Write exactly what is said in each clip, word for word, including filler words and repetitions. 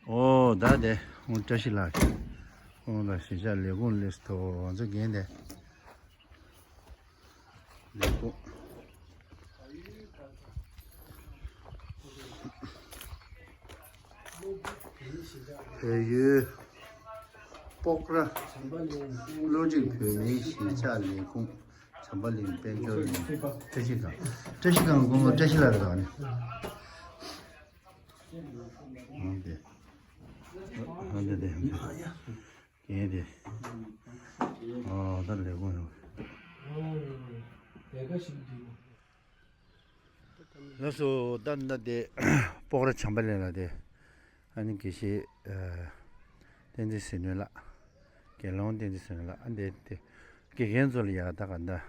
ཨོ་ད་དེ་ཁོང་བཀྲ་ཤིས་ལགས་ཁོང་ལ་གཞིས་ཆགས་ལས་ཁུངས་སླེབས་སོང་། ང་ཚོ་རྒན་དེ་ལས་ཁུངས་བལ་ཡུལ་སྤོག་ར་བློ་གྲོས་བོད་མིའི་གཞིས་ཆགས་ལས་ཁུངས་བྱམས་པ་གླིང་དཔལ་འབྱོར་གླིང་བཀྲ་ཤིས་སྒང་། བཀྲ་ཤིས་སྒང་སྐུ་ངོ་བཀྲ་ཤིས་ལགས་རེད་པ། ཨང་དེ། ཨང་དེ་དེ། ཨང་དེ། ཨ་ད་ལས་ཁུངས་ཡོང་། ལགས་སོ། ད་ད་དེ་སྤོག་ར་བྱམས་པ་གླིང་ལ་དེ། ཨ་ནི་དགེ་བཤེས་ཨ་བསྟན་འཛིན་ཟིལ་གནོན་ལགས། དགེ་སློང་བསྟན་འཛིན་ཟིལ་གནོན་ལགས། ཨ་འདི་དེ་དགེ་རྒན་ཚོ་ལ་ཡ་ད་ག་འདྲ་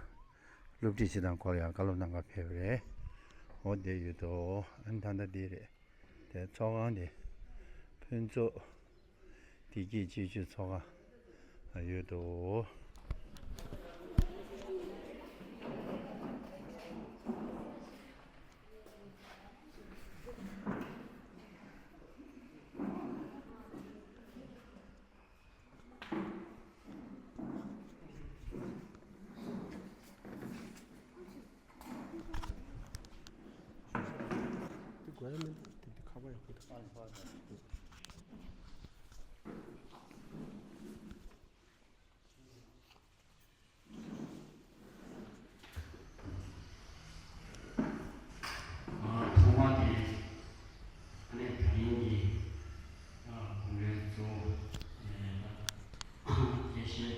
སློབ་ཁྲིད་བྱེད་སྟངས་སྐོར་ཡ་བཀའ་སློབ་གནང་ག་ཕེབས་རེད། འོ་དེ་ཡོད་དོ། ཨ་ནི་ད་ད་དེ་རེད། དེ་ཚོགས་ཁང་དེ་ཕུན་ཚོགས་བདེ་སྐྱིད་སྤྱི་སྤྱོད་ཚོགས་ཁང་ཡོད་དོ། དེ་དགོས་ཡ་མིན་འདུག་དེ་འདི་ཁ་པར་ཡག་པོ་འདུག་ཐོག་མ་དེ་ཨ་ནི་ད་རིང་གི་གོང་མའི་གཙོ་བོ་དགེ་བཤེས་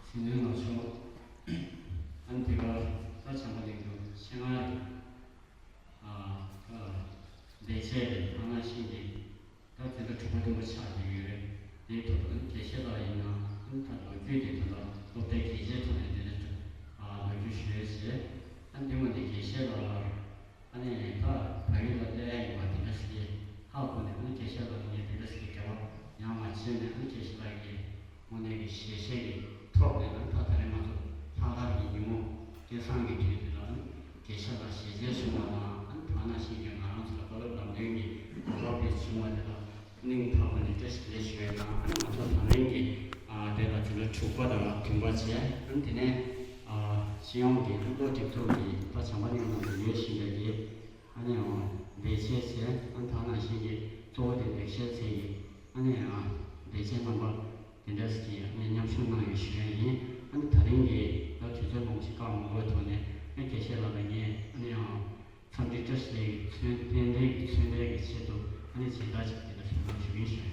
ཟིལ་གནོན་ལགས་མཆོག་ཨ་ནི་དེ་ག་ད་བྱམས་པ་གླིང་དུ་ཆེད་མངགས་ཡིན། ལས་བྱེད་ཐང་ནང་བཞིན་གྱི་ད་དེ་འདྲ་གྲུབ་པ་བདུན་པ་ཆགས་བསྡད་ཡོད་རེད། དེའི་ཐོག་ཏུ་དགེ་བཤེས་ལགས་ཡིན་ན་ཨ་ནི་ད་ལོ་རྒྱུས་དེ་ད་ལྟ་སློབ་གྲྭའི་དགེ་ཆེའི་ཐོག་ནས་དེ་འདྲ་ལོ་རྒྱུས་ཞུས་བྱས། ཨ་འདི་མ་ནི་དགེ་བཤེས་ལགས་ལ་ཨ་ནི་ད་བལ་ཡུལ་ལ་སླེབས་ཡ་ཡིན་པ་དེ་འདྲ་ཞིག་ཧ་གོ་ནས་ཨ་ནི་དགེ་བཤེས་ལགས་ལ་ངས་དེ་འདྲ་ཞིག་འབྲེལ་བ་ཡང་མ་བྱས་ནས་ཨ་ནི་དགེ་བཤེས་ལགས་ཀྱིས་དངོས་གནས་ཀྱི་ཞལ་བཞེས་ཀྱི་ཐོག་ནས་ཨ་ནི་ད་ད་རེས་ང་ཚོ་ལྷག་དཀར་གྱི་ཉིན་མོ་སྐལ་བཟང་གི་དུས་འདི་ལ་ཨ་ནི་དགེ་བཤེས་ལགས་ཞལ་མཇལ་བྱུང་བ་དང་ཨ་ནི་ད་ནང་བཞིན་གྱི་ང་རང་ཚོ་ལ་བཀའ་སློབ་ལམ་སྟོན་གྱི་གོ་སྐབས་དེ་བྱུང་བ་དེ་ལ་སྙིང་ཐག་པ་ནས་བཀྲ་ཤིས་བདེ་ལེགས་ཞུ་ཡས་དང་ཨ་ནི་ང་ཚོ་ད་རིང་གི་ཨ་དེ་ལ་དེ་ལ་དྲུག་པ་དང་བདུན་པ་བྱས། ཨ་ནི་དེ་ནས་ཨ་སྤྱི་ཡོངས་ཀྱི་ཨ་ནི་བློ་སྒྲིབ་ཐུབ་ཀྱི་ད་བྱམས་པ་གླིང་ནང་དུ་ཡོད་བཞིན་པའི་གི་ཨ་ནི་ཨ་ལས་བྱེད་ཚོས་ཨ་ནི་ད་ནང་བཞིན་གྱི་གཙོ་བོ་དེ་ལས་བྱེད་ཚོས་ཀྱི་ཨ་ནི་ཨ་ལས་བྱེད་རྣམ་པ་དེ་འདྲ་ཞིག་གིས་ཨ་ནི་མཉམ་ཞུགས་གནང་ཡོད་ཞུ་ཡ་ཡིན། ཨ་ནི་ད་རིང་གི་ད་དུས་ཚོད་མང་པོ་ཞིག་བཀག་མ་དགོས་ཐོག་ནས་ཨ་ནི་དགེ་བཤེས་ལགས་ལ་ངས་ཨ་ནི་ཨ་འཚམས་འདྲི་བཀྲ་ཤིས་བདེ་ལེགས་ཀྱི་མཚོན་རྟེན་འབྲེལ་གྱི་མཚོན་རྟེན་གྱི་ཆེད་དུ་ཨ་ནི་སྦྱིན་བདག་ཅིག་དེ་འདྲ་ཞུ་གི་ཡིན་ཞུ་ཡིན།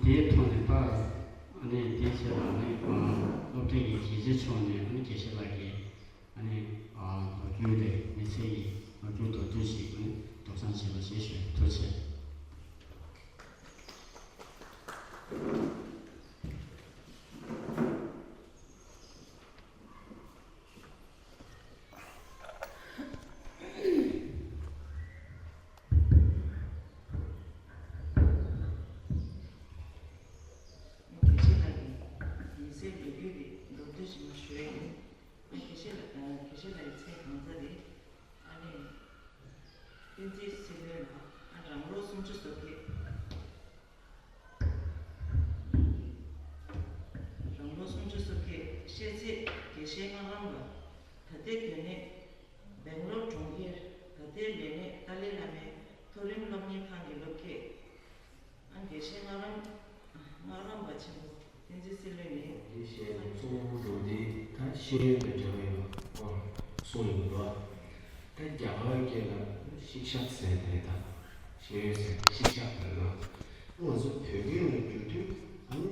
དེའི་ཐོག་ནས་ད་ཨ་ནི་དེའི་ཆེད་ལ་ཨ་ནི་སློབ་གྲྭའི་གཞིས་བྱེས་ཕྱོགས་ནས་ཨ་ནི་དགེ་བཤེས་ལགས་ཀྱིས་ཨ་ནི་ལོ་རྒྱུས་དེ་མི་ཚེ་ཡི་ལོ་རྒྱུས་མདོར་བསྡུས་ཤིག་ཨ་ནི་སྒྲོག་སྦྱང་བྱེད་རོགས་ཞེས་ཞུ། ཐུགས་རྗེ་ཆེ། དགེ་བཤེས་ལགས་ཀྱི་མི་ཚེའི་ལོ་རྒྱུས་ཀྱི་མདོར་བསྡུས་ཤིག་མར་ཞུ་ཡ་ཡིན། དགེ་བཤེས་ལགས་དགེ་བཤེས་ལགས་ཀྱི་མཚན་གང་ཟག་རེད། ཨ་ནི། བསྟན་འཛིན་སྲིད་བློན་ལགས་ཨ་རང་ལོ་སུམ་ཅུ་སོ་བརྒྱད། རང་ལོ་སུམ་ཅུ་སོ་བརྒྱད། ཤེས་ཚད་དགེ་བཤེས་ལྔ་པ། ད་ལྟའི་སྡོད་གནས་སྦེང་ལོར་གྲོང་ཁྱེར། ད་ལྟའི་ལས་གནས་ཏཱ་ལའི་བླ་མའི་མཐོ་རིམ་སློབ་གཉེར་ཁང་གི་སློབ་དགེ། ཨ་དགེ་བཤེས་ངག་རམས་ངག་རམས་པ་ཆེན་པོ་བསྟན་འཛིན་སྲིད་བློན་ཡིན། དགེ་བཤེས་གཙོ་བོ་འགྲོ་འདི་ད་ཤེས་ཡོན་དང་འབྲེལ་བ་ཡོད་པ་གསུངས་ཡོད་འདུག་ད་རྒྱ་གར་སྐད་ལ་ཤིག་ཤག་ཟེར་ཏེ་ད་ཤེས་ཡོན་ཟེར་ཤིག་ཤག་རེད་ལ། ང་ཚོ་བོད་སྐད་ལ་བསྒྱུར་དུས་ཨ་ནི་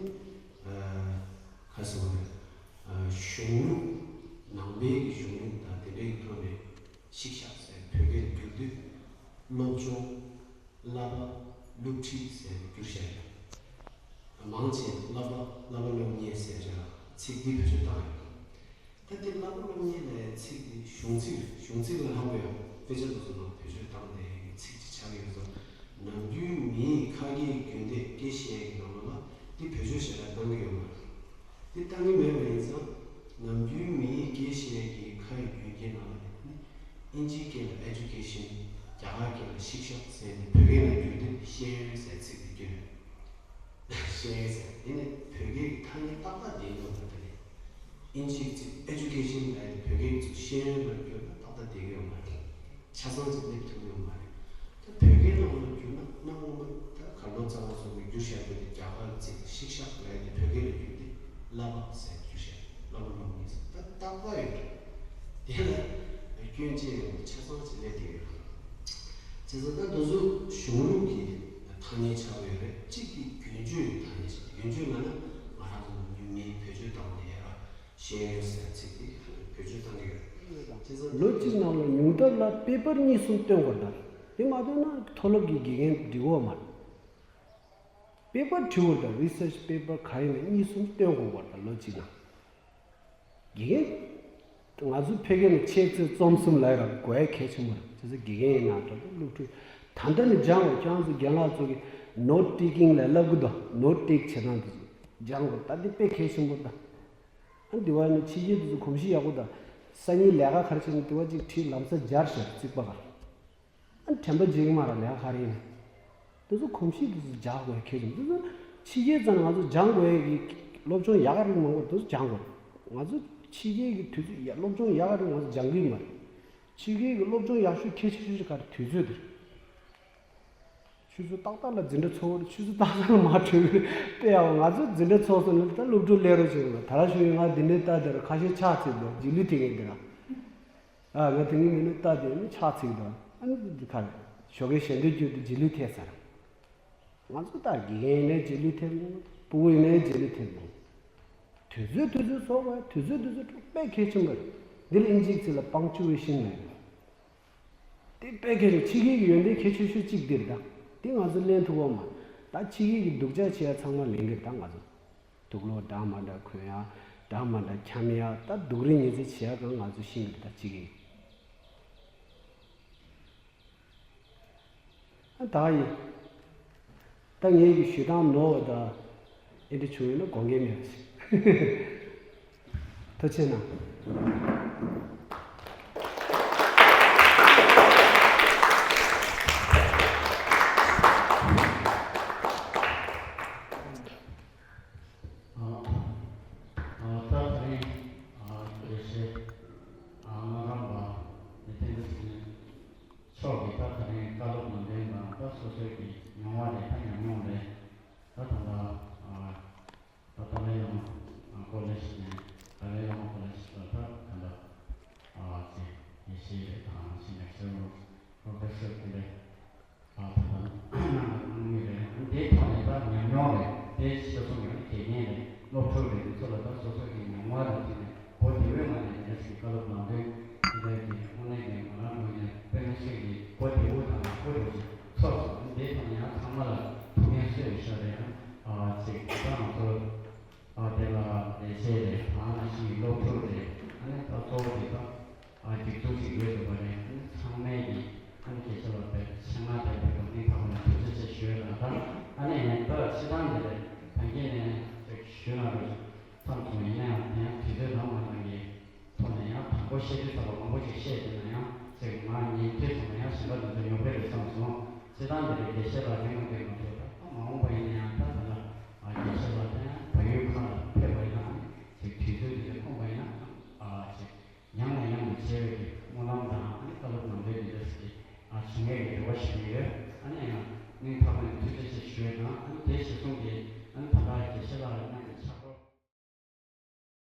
ཁ་སང་རེད་གཞུང་ལུགས་ནང་པའི་གཞུང་ལུགས་དང་དེ་འདྲའི་ཐོག་ནས་ཤིག་ཤག་ཟེར་བོད་སྐད་ལ་བསྒྱུར་དུས་སློབ་སྦྱོང་། བསླབ་པ། སློབ་ཁྲིད་ཟེར་བསྒྱུར་བཞག་ཡོད། མང་ཆེ་བསླབ་པ་བསླབ་པ་སློབ་གཉེར་ཟེར་བྱས་ཚིག་འདི་བེད་སྤྱོད་བཏང་ཡོད། ད་དེ་བསླབ་པ་སློབ་གཉེར་ལས་ཚིག་འདི་གཞུང་ཚིག་གཞུང་ཚིག་ལ་ལྷག་པའི་དཔེ་ཆ་དེ་ཚོ་ནང་བེད་སྤྱོད་བཏང་བསྡད་ཡག་གི་ཚིག་ཅིག་ཆགས་ཀྱི་ཡོད་ཙང་ནམ་རྒྱུན་མིའི་ཁ་སྐད་རྒྱུན་ལྡན་སྐད་བཤད་ཡག་གི་ནང་ལོགས་ལ་འདི་བེད་སྤྱོད་ཞེ་དྲག་བཏང་གི་ཡོད་མ་རེད། འདི་བཏང་གི་མེད་པ་ཡིན་ཙང་ནམ་ དབྱིན་ཇིའི་ཚིག་ཨེ་ཌུ་ཀེ་ཤན་ལབ་ཡ་དེ་བོད་སྐད་ཀྱི་ཚིག་ཤེས་ཡོན་ལ་བསྒྱུར་ན་ཏག་ཏག་བསྡད་ཀྱི་ཡོད་མ་རེད། ཆ་ཚང་ཅིག་སླེབས་ཐུབ་ཀྱི་ཡོད་མ་རེད། ད་བོད་སྐད་ནང་ལ་བསྒྱུར་ན་གནའ་སྔོན་མ་ད་གར་ལོ་ཙཱ་བ་སོགས་ཀྱིས་བསྒྱུར་བཞག་པའི་རྒྱ་གར་ཚིག་ཤིག་ཤག་ལབ་ཡ་དེ་བོད་སྐད་ལ་བསྒྱུར་ཏེ་བསླབ་པ་ཟེར་བསྒྱུར་བཞག་བསླབ་པ་སློབ་གཉེར་ཟེར། ད་རྟག་པར་ཡོད་རེད། དེ་ལ་སྐྱོན་ཅི་ཡང་ཆ་ཚང་ཅིག་སླེབས་བསྡད་ཡོད་རེད། བྱས་ཙང་ད་འདི་ཚོ་གཞུང་ལུགས་ཀྱི་ཐ་སྙད་ཆགས་ཀྱི་ཡོད་རེད། གཅིག་གི་རྒྱུན་སྤྱོད་ཀྱི་ཐ་སྙད་ཆགས། རྒྱུན་སྤྱོད་ལབ་ན་ང་རང་ཚོ་ཉུང་མིན་བེད་སྤྱོད་བཏང་བསྡད་ཡ་ར། ཤེས་ཡོན་ཟེར་ཚིག་དེ་བེད་སྤྱོད་བཏང་གི་ཡོད། བྱས་ཙང་ལོ་གཅིག་ནང་ལ་ཉུང་མཐའ་ལ་པེ་པར་གཉིས་གསུམ་སྟོན་དགོས་རེད། དེ་མ་སྟོན་ན་མཐོ་སློབ་ཀྱི་དགེ་རྒན་འགྲིག་གི་ཡོད་མ་རེད། པེ་པར་བྲིས་དགོས་རེད། རི་སར་ཆི་པེ་པར་ག་ཡིན་ན་གཉིས་གསུམ་སྟོན་དགོས་རེད་ལོ་གཅིག་ནང་། དགེ་རྒན། ང་ཚོ་ཕ་གི་ནས་ཆེས་ཆེར་རྩོམ་གསུམ་ལབ་ཡ་ར་དགོས་ཡ་གལ་ཆེན་པོ་རེད། བྱས་ཙང་དགེ་རྒན་ཡིན་ན་འདྲ་འདུག་སློབ་ཕྲུག་ད་ལྟ་ནས་སྦྱང་དགོས། ཁྱེད་རང་ཚོ་རྒན་ལགས་ཚོ་གིས་ནོ་ཊེ་ཀིང་ལབ་ལབ་གི་འདུག་ནོ་ཊེ་ཀི་བྱེད་སྟངས་དེ་ཚོ་སྦྱང་དགོས། ད་འདི་དཔེ་གལ་ཆེན་པོ་རེད་ད། ཨ་འདི་བ་ནི་ཕྱི་རྒྱལ་དེ་ཚོ་གོམས་གཤིས་ཡག་པོ་དང་། སང་ཉིན་ལས་ཀ་ག་རེ་བྱེད་ན་དེ་བ་གཅིག་བྲིས་ལམ་སང་སྦྱར་བཞག་རྩིག་པ་ག་ཨ་དྲན་པ་བརྗེད་ཀྱི་མ་རེད། ལས་ཀ་ག་རེ་ཡིན་ན། དེ་ཚོ་གོམས་གཤིས་དེ་ཚོ་འཇགས་དགོས་ཡ་གལ་ཆེན་པོ། དེ་ཚོ་ཕྱི་རྒྱལ་ཙམ་ང་ཚོ་སྦྱང་དགོས་ཡ་གི་སློབ་སྦྱོང་ཡག་ག་རེ་མང་པོ་དེ་ཚོ་སྦྱང་དགོས། ང་ཚོ་ཕྱི་རྒྱལ་གི་དུས་ཚོད་ཡ་སློབ་སྦྱོང་ཡག་ག་རེ་ང་ཚོ་སྦྱང་གི་མ་རེད། ཕྱི་རྒྱལ་གི་སློབ་སྦྱོང་ཡག་ཤོས་གལ་ཆེ་ཤོས་ག་རེ། དུས་ཚོད་དེ་རེད། ཆུ་ཚོད་ཏག་ཏག་ལ་འཛིན་གྲྭ་ཚོགས། ཆུ་ཚོད་ཏག་ཏག་ལ་མར་གྲོལ་གི་རེད། དཔེ་ཡག་པོ། ང་ཚོ་འཛིན་གྲྭ་ཚོགས་སོང་ན་ད་སློབ་ཕྲུག་སླེབས་རོགས་བྱེད་དགོས། ད་ར་ཞུ་ཡིན། ང་འདི་འདྲའི་ལྟ་དེ་ར་ཁ་ཤས་ཕྱག་འཚལ་འདུག་རྗེས་ལུས་ཐེབས་མཁན་དེ་ར། ཨ་ང་དེ་ངའི་མི་ནི་ལྟ་དེ་ནི་ཕྱག་འཚལ་འདུག་ཨ་ནི་འདི་ག་རེ། ཞོགས་ཀས་ཞལ་འདོན་བསྐྱོན་དུས་རྗེས་ལུས་ཐེབས་ཚར། ང་ཚོ་ད་དགེ་རྒན་ཡིན་ནའི་རྗེས་ལུས་ཐེབས་འདུག་སྤུ་གུ་ཡིན་ནའི་རྗེས་ལུས་ཐེབས་འདུག་དུས་ཚོད་དུས་ཚོད་ཚོགས་པ་དུས་ཚོད་དུས་ཚོད་དཔེ་གལ་ཆེན་པོ་རེད། འདི་ལ་ཨིན་ཇིའི་ཚིག་ལ་པང་ཅུ་ཨེ་ཤན་ལབ་ཡོད། དེ་དཔེ་གལ་ཆེ། ཕྱི་རྒྱལ་གྱི་ཡོན་ཏན་གལ་ཆེ་ཤོས་གཅིག་འདི་རེད་ད། དེ་ང་ཚོ་ལེན་ཐུབ་པ་མ། ད་ཕྱི་རྒྱལ་གྱི་སྡུག་ཅག་བྱེད་ཡ་ཚང་མ་ལེན་གི་རེད་ད་ང་ཚོ། དུག་ལོག་འདྲ་མ་འདྲ་གོན་ཡ། འདྲ་མ་འདྲ་འཁྱམ་ཡ། ད་སྡུག་རུས་ཉེས་རྩིས་བྱེད་ཡ་གང་ང་ཚོ་ཤེས་གི་རེད་ད་ཕྱི་རྒྱལ་གྱི། ཨ་ད་ཡིན། ད་ངས་ཀྱི་ཞུ་སྟངས་ནོར་བ་དང་། ཨེ་འདྲ་བྱུང་ཡོད་ན་དགོངས་འགལ་མེད་པ་ཞིག་ཐུགས་རྗེ་གནང་། ཨ། ཨ། ད་དེ་རིང་། ཨ། དགེ་བཤེས། ཨ། སྨོན་ལམ་པ། མི་བསྟན་འཛིན་ཚེ་རིང་མཆོག་གིས་ད་དེ་རིང་བཀའ་སློབ་གནང་དོན་དང་། ད་སོ་སོའི་གི་མྱོང་བ་རེད། ད་ཉམས་མྱོང་རེད། ད་ད་ལྟ། ཨ། ད་ཏཱ་ལའི་བླ་མ་ཀོ་ལེཇ་ནས། ཏཱ་ལའི་བླ་མ་ཀོ་ལེཇ་ལ་ད་ད་ལྟ། ཨ། ཅིག་དགེ་བཤེས་རེད། དང་ཕྱི་ནས་ཤེར་པོ་རོ་ཕེ་སར་དེ་འདྲས། ཨ། ད་ལྟ་གནང་གནང་མུས་རེད། དེའི་ཐོག་ནས་ད་ཉམས་མྱོང་རེད། དེ་ཤེས་སོང་ཡང་དགེ་རྒན་རེད། སློབ་ཕྲུག་རེད། དེ་ཚོ་ལ་ད་སོ་སོ་གི་མྱོང་བ་ལ་བརྟེན་ནས་གོ་བདེ་བོའི་ངང་ནས་ངས་ཀྱི་བཀའ་སློབ་གནང་དོན་དེ་འདྲ་གི་དངོས་གནས་ཀྱི་ང་རང་ངོས་ནས་དཔེ་མི་སྲིད་ཀྱི་གོ་བདེ་བོ་དང་སྤྲོ་བོ་ཞིག་ཐོབ་སོང་། དེའི་ཐོག་ནས་ཡང་ཚང་མ་ལ་ཐུགས་ཕན་གསོས་ཡོད་ཤག་རེད། ཨ། ཅིག་ད་ང་ཚོ། ཨ། དེ་ལ་ལས་བྱེད་རེད། དེ་ནང་བཞིན་སློབ་ཕྲུག་རེད། ཨ་ནི་ད་གཙོ་བོ་དེ་ད། ཨ། སྒྲིག་འཛུགས་ཅིག་ཡོད་འདུག་པ་རེད། ཨ་ནི་ཚང་མས་ཀྱིས། ཨ་ནི་དགེ་བཤེས་ལགས་དཔེ་སྙན་ངག་དེབ་དེ་ལ་སྙིང་ཐག་པ་ནས་ཐུགས་རྗེ་ཆེ་ཞུ་ཡ་དང་། ད་ཨ་ནི་ད་སྤྱིར་བཏང་འདི་རེད། ད་གིན་ནས་ཅིག་ཞུས་ན་འགྲོ་བསམ་སོང་། ཡིན་ན་ཡང་དེ་ཡང་དུས་ཚོད་ནང་མ་ནང་གི་ཐོག་ནས་ཡང་དང་པོ་བཤད་དུས་ཚོད་ལ་མང་པོ་ཅིག་བཤད་དེ་ན་ཡང་ཅིག་མ་ཉན་དུས་ཚོད་ན་ཡང་གཞན་པ་དེ་ཚོ་ཉོབ་རེད་བསམ་སོང་། སྤྱིར་བཏང་འདི་རེད། དགེ་བཤེས་ལགས་རིང་མ་རིང་མ་རེད། ད་མ་འོངས་པ་ཡིན་ན་ཡང་ད་ད་ལ། ཨ། དགེ་བཤེས་ལགས་དེ་ཡང་བལ་ཡུལ་ཁག་ལ་ཕེབས་པ་ཡིན་ན། ཨ་ནི་ཅིག་དུས་ཚོད་དེ་འདྲ་ཁོམ་པ་ཡིན་ན། ཨ། ཅིག་ཡང་ནས་ཡང་དུ་མཇལ་བའི་གི་སྨོན་ལམ་དང་། ཨ་ནི་བཀའ་སློབ་གནང་དོན་འདི་འདྲ་ཞིག་ཨ། བྱུང་ཡས་ཀྱི་རེ་བ་ཞུ་གི་ཡོད། ཨ་ནི་ཡང་སྙིང་ཐག་པ་ནས་ཐུགས་རྗེ་ཆེ་ཞུ་ཡས་དང་། ཨ་ནི་དེ་གཞིར་བཟུང་གི། ཨ་ནི་ད་ལྟ་དགེ་བཤེས་ལགས་ལ་མཉམ་དུ་ཕྱག་རོགས།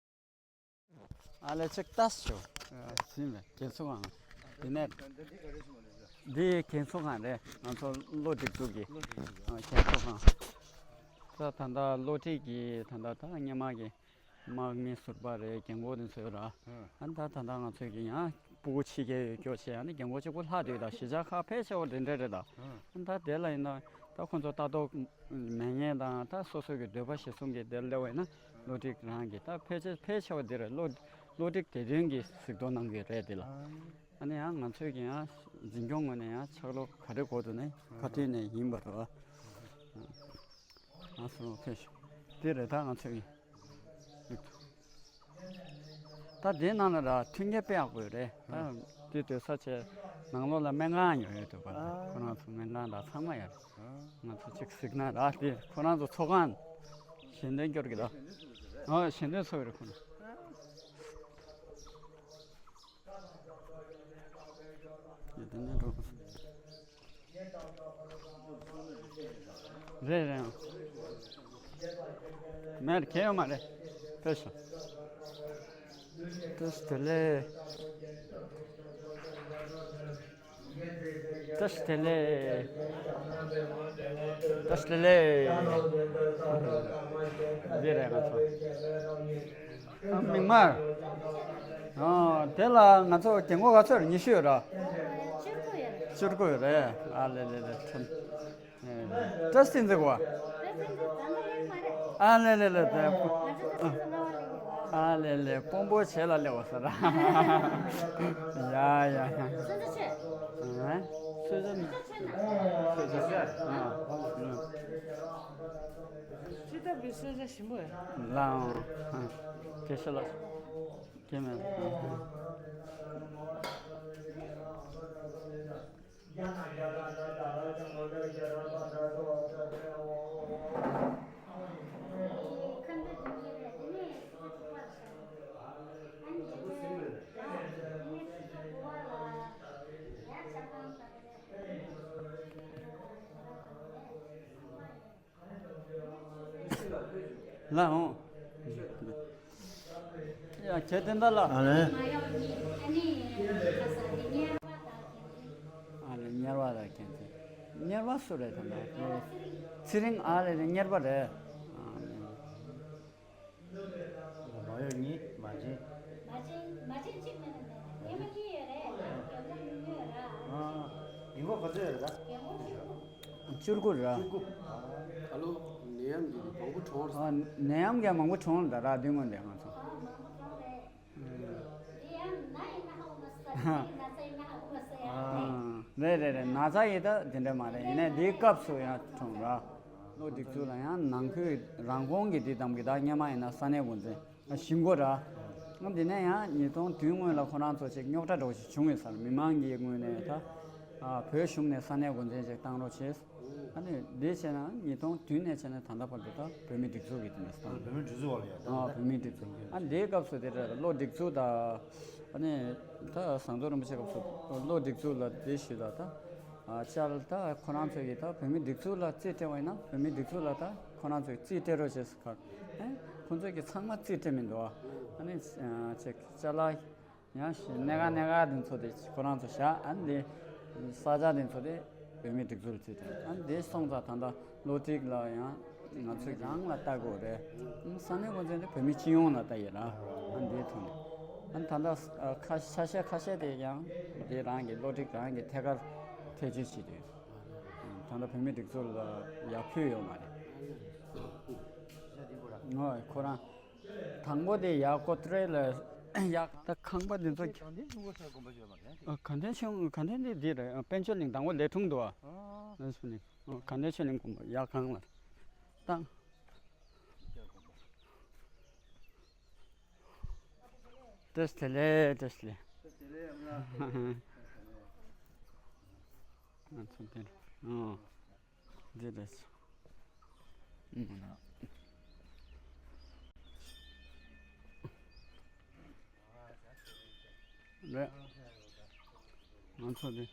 ཨ་ལས་ཅིག་ལྟ་ཞོག་ཨ། ཟིན་པས། རྒན་གསོ་ཁང་། དེ་ནས། འདི་རྒན་གསོ་ཁང་རེད། ང་ཚོ་གློ་སྒྲིག་འཛུགས་ཀྱི། ཨ། རྒན་གསོ་ཁང་། ད་ད་ལྟ་གློ་སྒྲིག་གི་ད་ལྟ་ད་སྔོན་མ་གི་དམག་མི་ཟུར་པ་རེད། རྒན་གོག་དེ་ཚོ་ར། ཨ་ནི་ད་ད་ལྟ་ང་ཚོ་གི་ཡང་སྤུ་གུ་ཕྱི་རྒྱལ་ཡོད་སྐྱོ་བྱས། ཨ་ནི་རྒན་གོག་གཅིག་པུ་ལྷག་བསྡད་ཡོད་ད། གཞིས་ཆགས་ཁག་ཕལ་ཆེ་བ་དེ་འདྲ་རེད་ད། ཨ་ནི་ད་དེ་ལ་ཡིན་ན་ད་ཁོ་ཚོ་ལྟ་རྟོག་མེད་མཁན་དང་། ད་སོ་སོ་གི་འདོད་པ་གཞིར་བཟུང་གི་དེར་སླེབས་པ་ཡིན་ན། གློ་སྒྲིག་རང་གི་ད་ཕལ་ཆེར་ཕལ་ཆེ་བ་འདི་རེད། གློ་གློ་སྒྲིག་དེ་དོན་གྱི་གཟིགས་རྟོག་གནང་གི་རེད་འདི་ལ། ཨ་ནི་ཡང་ང་ཚོས་ཀྱི་ཡང་འཛིན་སྐྱོང་ངོས་ནས་ཡང་ཕྱག་རོགས་ག་རེ་དགོས་འདུག་ན་ག་དུས་ནས་ཡིན་པ་རེད། ང་ཚོ་ཕེབས་ཤོག་འདི་རེད་ད་ང་ཚོས་ཀྱི། ད་དེའི་ནང་ལ་ར་མཐུན་རྐྱེན་དཔེ་ཡག་པོ་ཡོད་རེད། ད་དེ་སྡོད་ས་བྱས། ནང་ལོགས་ལ་སྨན་ཁང་ཡོད་ཡོད་འདུག་པ། ཨ། ཁོ་རང་ཚོ་སྨན་ཁང་དང་ཚང་མ་ཡོད་རེད། ཨ། ང་ཚོ་གཅིག་གཟིགས་ན་ར། དེ་ཁོ་རང་ཚོ་ཚོགས་ཁང་ཞལ་འདོན་སྐྱོར་གི་ད། ཨ། ཞལ་འདོན་ཚོགས་ཡོད་རེད་ཁོ་ན། ཨ། རེད་རེད། མེད་གལ་ཡོད་མ་རེད། ཕེབས་ཤོག་བཀྲ་ཤིས་བདེ་ལེགས། བཀྲ་ཤིས་བདེ་ལེགས། བཀྲ་ཤིས་བདེ་ལེགས། འདི་རེད་ང་ཚོ། ཨ། མིག་དམར། ཨ། དེ་ལ་ང་ཚོ་རྒན་གོག་ག་ཚོད་རེད། ཉི་ཤུ་ཡོད་ར། བཅུ་དགུ་ཡོད་རེད། བཅུ་དགུ་ཡོད་རེད། ཨ་ལེ་ལེ་ལེ། ཁྲོམ། བཀྲ་ཤིས་བདེ་ལེགས་བ། ཨ་ལེ་ལེ་ལེ། དེ། ཨ་ལེ་ལེ། དཔོན་པོ་བྱེད་ལ་སླེབས་པ་ས་ར། ཡ་ཡ་ཡ། གསོལ་ཇ་མཆོད། གསོལ་ཇ་མཆོད། གསོལ་ཇ་མཆོད། ཨ། ཅི་ལྟ་བུའི་གསོལ་ཇ་ཞིམ་པོ་ཡོད། ལའང་། དེ་ཤ་ལ། དེ་མེད། ལ་འོང་། ཡ་ཁྱེད་དེ་འདྲ་ལ། ཨ་ལེ། ཨ་ལེ། གཉེར་བ་དང་ཁྱེད་དེ། གཉེར་བ་སུ་རེད་ད་ལྟ། ཚེ་རིང་། ཨ་ལེ་ལེ། གཉེར་བ་རེད། ཨ་ལེ། མ་ཡོང་གཉིས་མ་བྱན། མ་བྱན། མ་བྱན་གཅིག་མེད་ན་མེད། རྒན་མོ་གཉིས་ཡོད་རེད། རྒན་མོ་ཉུང་ཉུང་ཡོད་ར། ཨ། རྒན་གོག་ག་ཚོད་ཡོད་རེད་ད། རྒན་གོག་བཅུ་དགུ། བཅུ་དགུ་ར། བཅུ་དགུ། ད་ལོ་ནད་ཡམས་ཀྱི་མང་པོ་གྲོངས་རེད། ཨ། ནད་ཡམས་ཀྱི་མང་པོ་གྲོངས་རེད་ད་ར། དུས་སྔོན་དེ་ང་ཚོ། ཨ། མང་པོ་གྲོངས་རེད། ཨ། དེ་ཡང་ན་ཡིན་ན་ཧ་གོ་མ་སོང་། ན་ཚ་ཡིན་ན་ཧ་གོ་མ་སོང་ཡ། ཨ། རེད་རེད་རེད། ན་ཚ་ཡིན་ད་དེ་འདྲ་མ་རེད། ཡིན་ནའི་དེའི་སྐབས་སུ་ཡང་གྲོངས་ར། གློ་རྡེག་ཚུལ་ལ་ཡང་ནང་ཁུལ་རང་ཁོངས་ཀྱི་དེ་དམ་གྱི་ད་སྔོན་མ་ཡིན་ན་ས་གནས་འགོ་འཛིན་ཞིང་སྒོ་ར། ཨ། དེ་ནས་ཡང་ཉིས་སྟོང་བདུན་སྔོན་ལ་ཁོ་རང་ཚོ་ཅིག་རྙོག་དྲ་འདྲ་བོ་ཞིག་བྱུང་ཡོད་ས་རེད། མི་མང་གི་ངོས་ནས་ད། ཨ། བོད་གཞུང་ནས་ས་གནས་འགོ་འཛིན་ཅིག་བཏང་རོགས་བྱས། ཨ་ནི་དེ་བྱས་ན་ཉིས་སྟོང་བདུན་ནས་བྱས་ན་ད་ལྟ་བར་དུ་ད་བོད་མིའི་སྒྲིག་འཛུགས་ཀྱི་དེ་འདྲ་བཏང་། བོད་མིའི་སྒྲིག་འཛུགས་བ་ལ་ཡ། ཨ། བོད་མིའི་སྒྲིག་འཛུགས། ཨ། དེའི་སྐབས་སུ་དེ་འདྲ་གློ་རྡེག་ཚུལ་ད། ཨ་ནི་ད་ཟམ་གདོང་རིན་པོ་ཆེ་སྐབས་སུ་གློ་རྡེག་ཚུལ་ལ་དེ་ཞུས་ད་ད། ཨ། བཅར་ད་ཁོ་རང་ཚོ་གིས་ད་བོད་མིའི་སྒྲིག་འཛུགས་ལ་རྩིས་སྤྲད་པ་ཡིན་ན་བོད་མིའི་སྒྲིག་འཛུགས་ལ་ད་ཁོ་རང་ཚོས་རྩིས་སྤྲད་རོགས་བྱས་ཟེར་ཁ། ཨེ། ཁོ་ཚོ་གིས་ཚང་མ་རྩིས་སྤྲད་མི་འདུག་ཨ། ཨ་ནི་ཅིག་ཅ་ལག་ཡང་ཞིག་གནད་འགག་གནད་འགག་དེ་ཚོ་དེ་ཁོ་རང་ཚོ་བཞག་ཨ་ནི་དེ་ས་ཆ་དེ་ཚོ་དེ་བོད་མིའི་སྒྲིག་འཛུགས་ལ་རྩིས་སྤྲད། ཨ་ནི་དེ་སོང་ཙང་ད་ལྟ་གློ་རྡེག་ལ་ཡང་ང་ཚོས་རང་ལ་ལྟ་དགོས་རེད། ཨ་ནི་ས་གནས་འགོ་འཛིན་དེ་བོད་མི་སྤྱི་ཡོངས་ལ་ལྟ་ཡོད་ར། ཨ་ནི་དེའི་ཐོག་ནས་ཨ་ནི་ད་ལྟ་ཁ་ཆ་ཤས་ཁ་ཤས་དེ་ཡང་དེ་རང་གི་གློ་རྡེག་རང་གི་ཐད་ཀར་ཐེ་བྱུས་བྱེད་དུས། ད་ལྟ་བོད་མིའི་སྒྲིག་འཛུགས་ལ་ཡར་ཕུལ་ཡོད་མ་རེད། ཨོ། ཁོ་རང་དང་པོ་དེ་ཡར་ཀོ་ཏྲེ་ལ་ཡར། ད་ཁང་པ་འདི་ཚོ། ཨ། དགའ་ལྡན་ཆོས། དགའ་ལྡན་འདི་འདི་རེད། ཨ། པཎ་ཆེན་གླིང་དང་པོ་ལས་འཁྲུངས་འདུག་ཨ། ཨ། དགའ་ལྡན་ཆོས་གླིང་དགོན་པ་ཡར་སྒང་ལ་བཏང་། བཀྲ་ཤིས་བདེ་ལེགས། བཀྲ་ཤིས་བདེ་ལེགས། ང་ཚོ་འདིར། ཨོ། འདི་རེད། རེད། ང་ཚོ་འདི།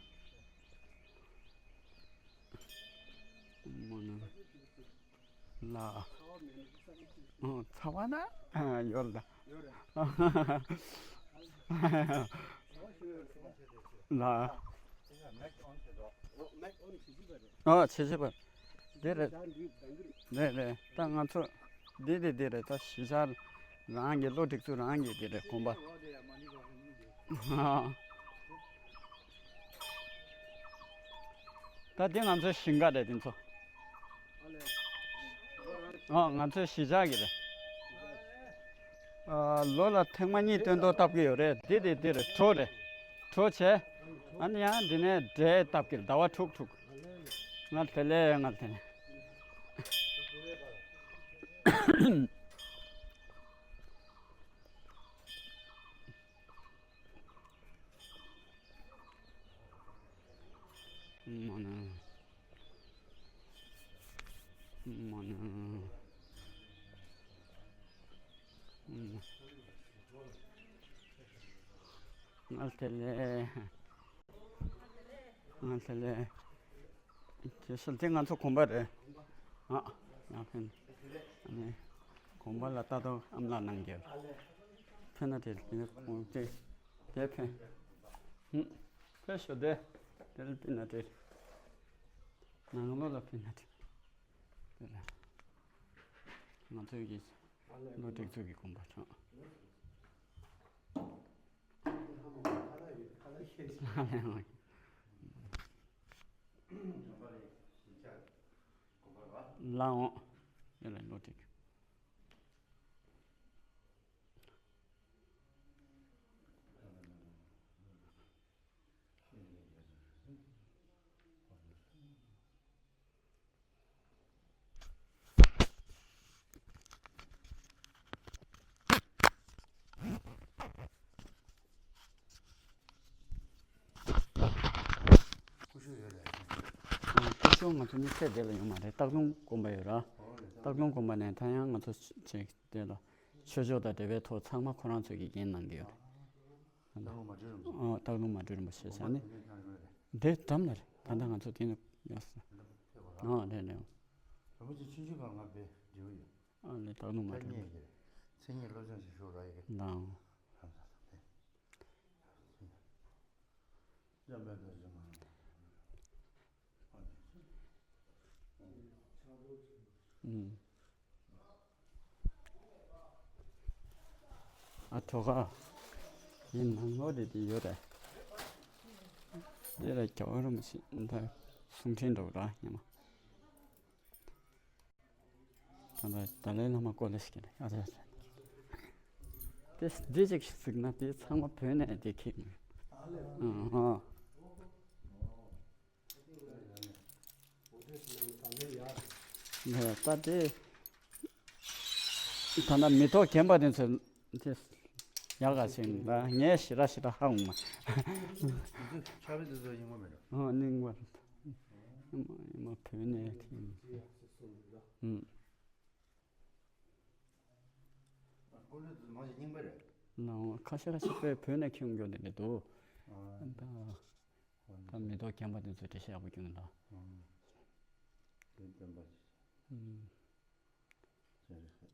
ལ། ཨོ། ཚ་བ་ན། ཨ། ཡོད་ལ། ལ། ཨོ། བྱེད་བྱེད་པ། འདི་རེད། རེད་རེད། ད་ང་ཚོ་འདི་འདི་འདི་རེད། ད་གཞིས་ཆགས་རང་གི་གློ་རྡེག་ཚུལ་རང་གི་འདི་རེད། དགོན་པ། ཨ། ད་འདི་ང་ཚོའི་ཞིང་ཁ་རེད་འདི་ཚོ། ཨ། ང་ཚོའི་གཞིས་ཆགས་ཀྱི་རེད། ཨ། ལོ་ལ་ཐེངས་མ་གཉིས་སྟོན་ཐོག་བཏབ་ཀྱི་ཡོད་རེད། འདི་འདི་འདི་རེད། གྲོ་རེད། གྲོ་བྱས། ཨ་ནི་ཡང་འདི་ནས་འབྲས་བཏབ་ཀྱི་རེད། ཟླ་བ་དྲུག་དྲུག། ང་དེ་ལས་ང་དེ་ནས། མ་ན། མ་ན། ང་དེ་ལས། ང་དེ་ལས། དེ་སྲོལ་དེ་ང་ཚོ་གོམ་པ་རེད། ཨ། ཡང་ཕན། ཨ་ནི། དགོན་པ་ལ་ལྟ་རྟོག་ཨམ་ལགས་གནང་རྒྱུ། ཕན་ན་དེ་དེ་ཁོང་དེ་དེ་ཕན། ཧུམ། ཕན་ཤོ་དེ། དེ་ལ་ཕན་ན་དེ། ནང་ལོགས་ལ་ཕན་ན་དེ། དེ་ལ། ང་ཚོའི་གི་བློ་གྲོས་ཚོ་གི་དགོངས་པ་ཆོག་ལ་འོང་། དེ་ལ་བློ་གྲོས། ཀུ་ཤུ་ཡོད་ལ། ཀུ་ཤུ་ང་ཚོ་དམིགས་བསལ་དེ་ལ་ཡོད་མ་རེད། སྟག་ལུང་དགོན་པ་ཡོད་ར། སྟག་ལུང་དགོན་པ་ནས་ད་ཡང་ང་ཚོ་ཅིག་དེ་ལ་ཆོས་ཕྱོགས་དང་འབྲེལ་བའི་ཐོག་ཚང་མ་ཁོ་རང་ཚོས་ཀྱི་འགན་གནང་གི་ཡོད་རེད། སྟག་ལུང་མ་གྲོལ་རིན་པོ་ཆེ། ཨོ། སྟག་ལུང་མ་གྲོལ་རིན་པོ་ཆེ་ཟེར་ནི། དགོན་པ་དེ་ནས་ཐོན་རེད། དེ་འགྲམ་ལ་རེད། ད་ལྟ་ང་ཚོ་དེ་ནས་ཡོད་ས། འགྲམ་ལ་ཕེབས་པ་ར། ཨོ་རེད་རེད། རིན་པོ་ཆེ་ཆུང་ཆུང་སྒང་ང་དཔེ་འབྲས་བུ་ཡོད། ཨ་ལས་སྟག་ལུང་མ་ཐ་གྲོལ་རིན་པོ་ཆེ། སྙིང་རྗེ་རེད། མཚན་ཉིད་བློ་སྦྱོང་ཞིག་ཞུ་ར་ཡི་གེ། ལའང་། ལམ་སང་དེ། ཨ་གྲོ་ག་ཡིན་ནང་ལོགས་དེ་དེ་ཡོད་རེད། དེ་ལ་རྒྱལ་བ་རིན་པོ་ཆེ་ད་གསུང་འཕྲིན་འགྲོ་ར་ཉི་མ། ད་ད་ལའི་བླ་མ་ཀོ་ལེ་ཞིག་རེད། ཨ་ཙི་ཨ་ཙི། དེ་འདི་ཅིག་གཟིགས་ན་དེ་ཚང་མ་བོད་ནས་དེ་ཁེགས་ནས། ཨ་ཧ། ད་དེ་ད་ལྟ་མེ་ཏོག་རྒན་པ་དེ་ཚོ་དེ་ཡག་ག་ཟིན་ད་ངས་ཞེ་དྲག་ཞེ་དྲག་ཧ་གོ་མ། ཆ་བི་དེ་ཚོ་ཡིན་པ་མེད་འགྲོ། ཨ་ནི་ངོ་། ཡིན་པ་ཡིན་པ་བོད་ནས་ཁེགས་ནས། ཨུམ། ཀོ་ལི་དུ་མང་ཞིག་རྙིང་པ་རེད། ནའོ་ཁ་ཤས་ཁ་ཤས་པའི་བོད་ནས་ཁྱོན་མགྱོགས་དེ་འདྲ་འདུག་ཨ། ད་ད་མེ་ཏོག་རྒན་པ་དེ་ཚོ་འགྲེལ་བཤད་ཡག་པོ་སྐྱོན་ད། ཨ། དེ་སྟོན་པ་ཞིག་ཨུམ། ཅེས་རེད།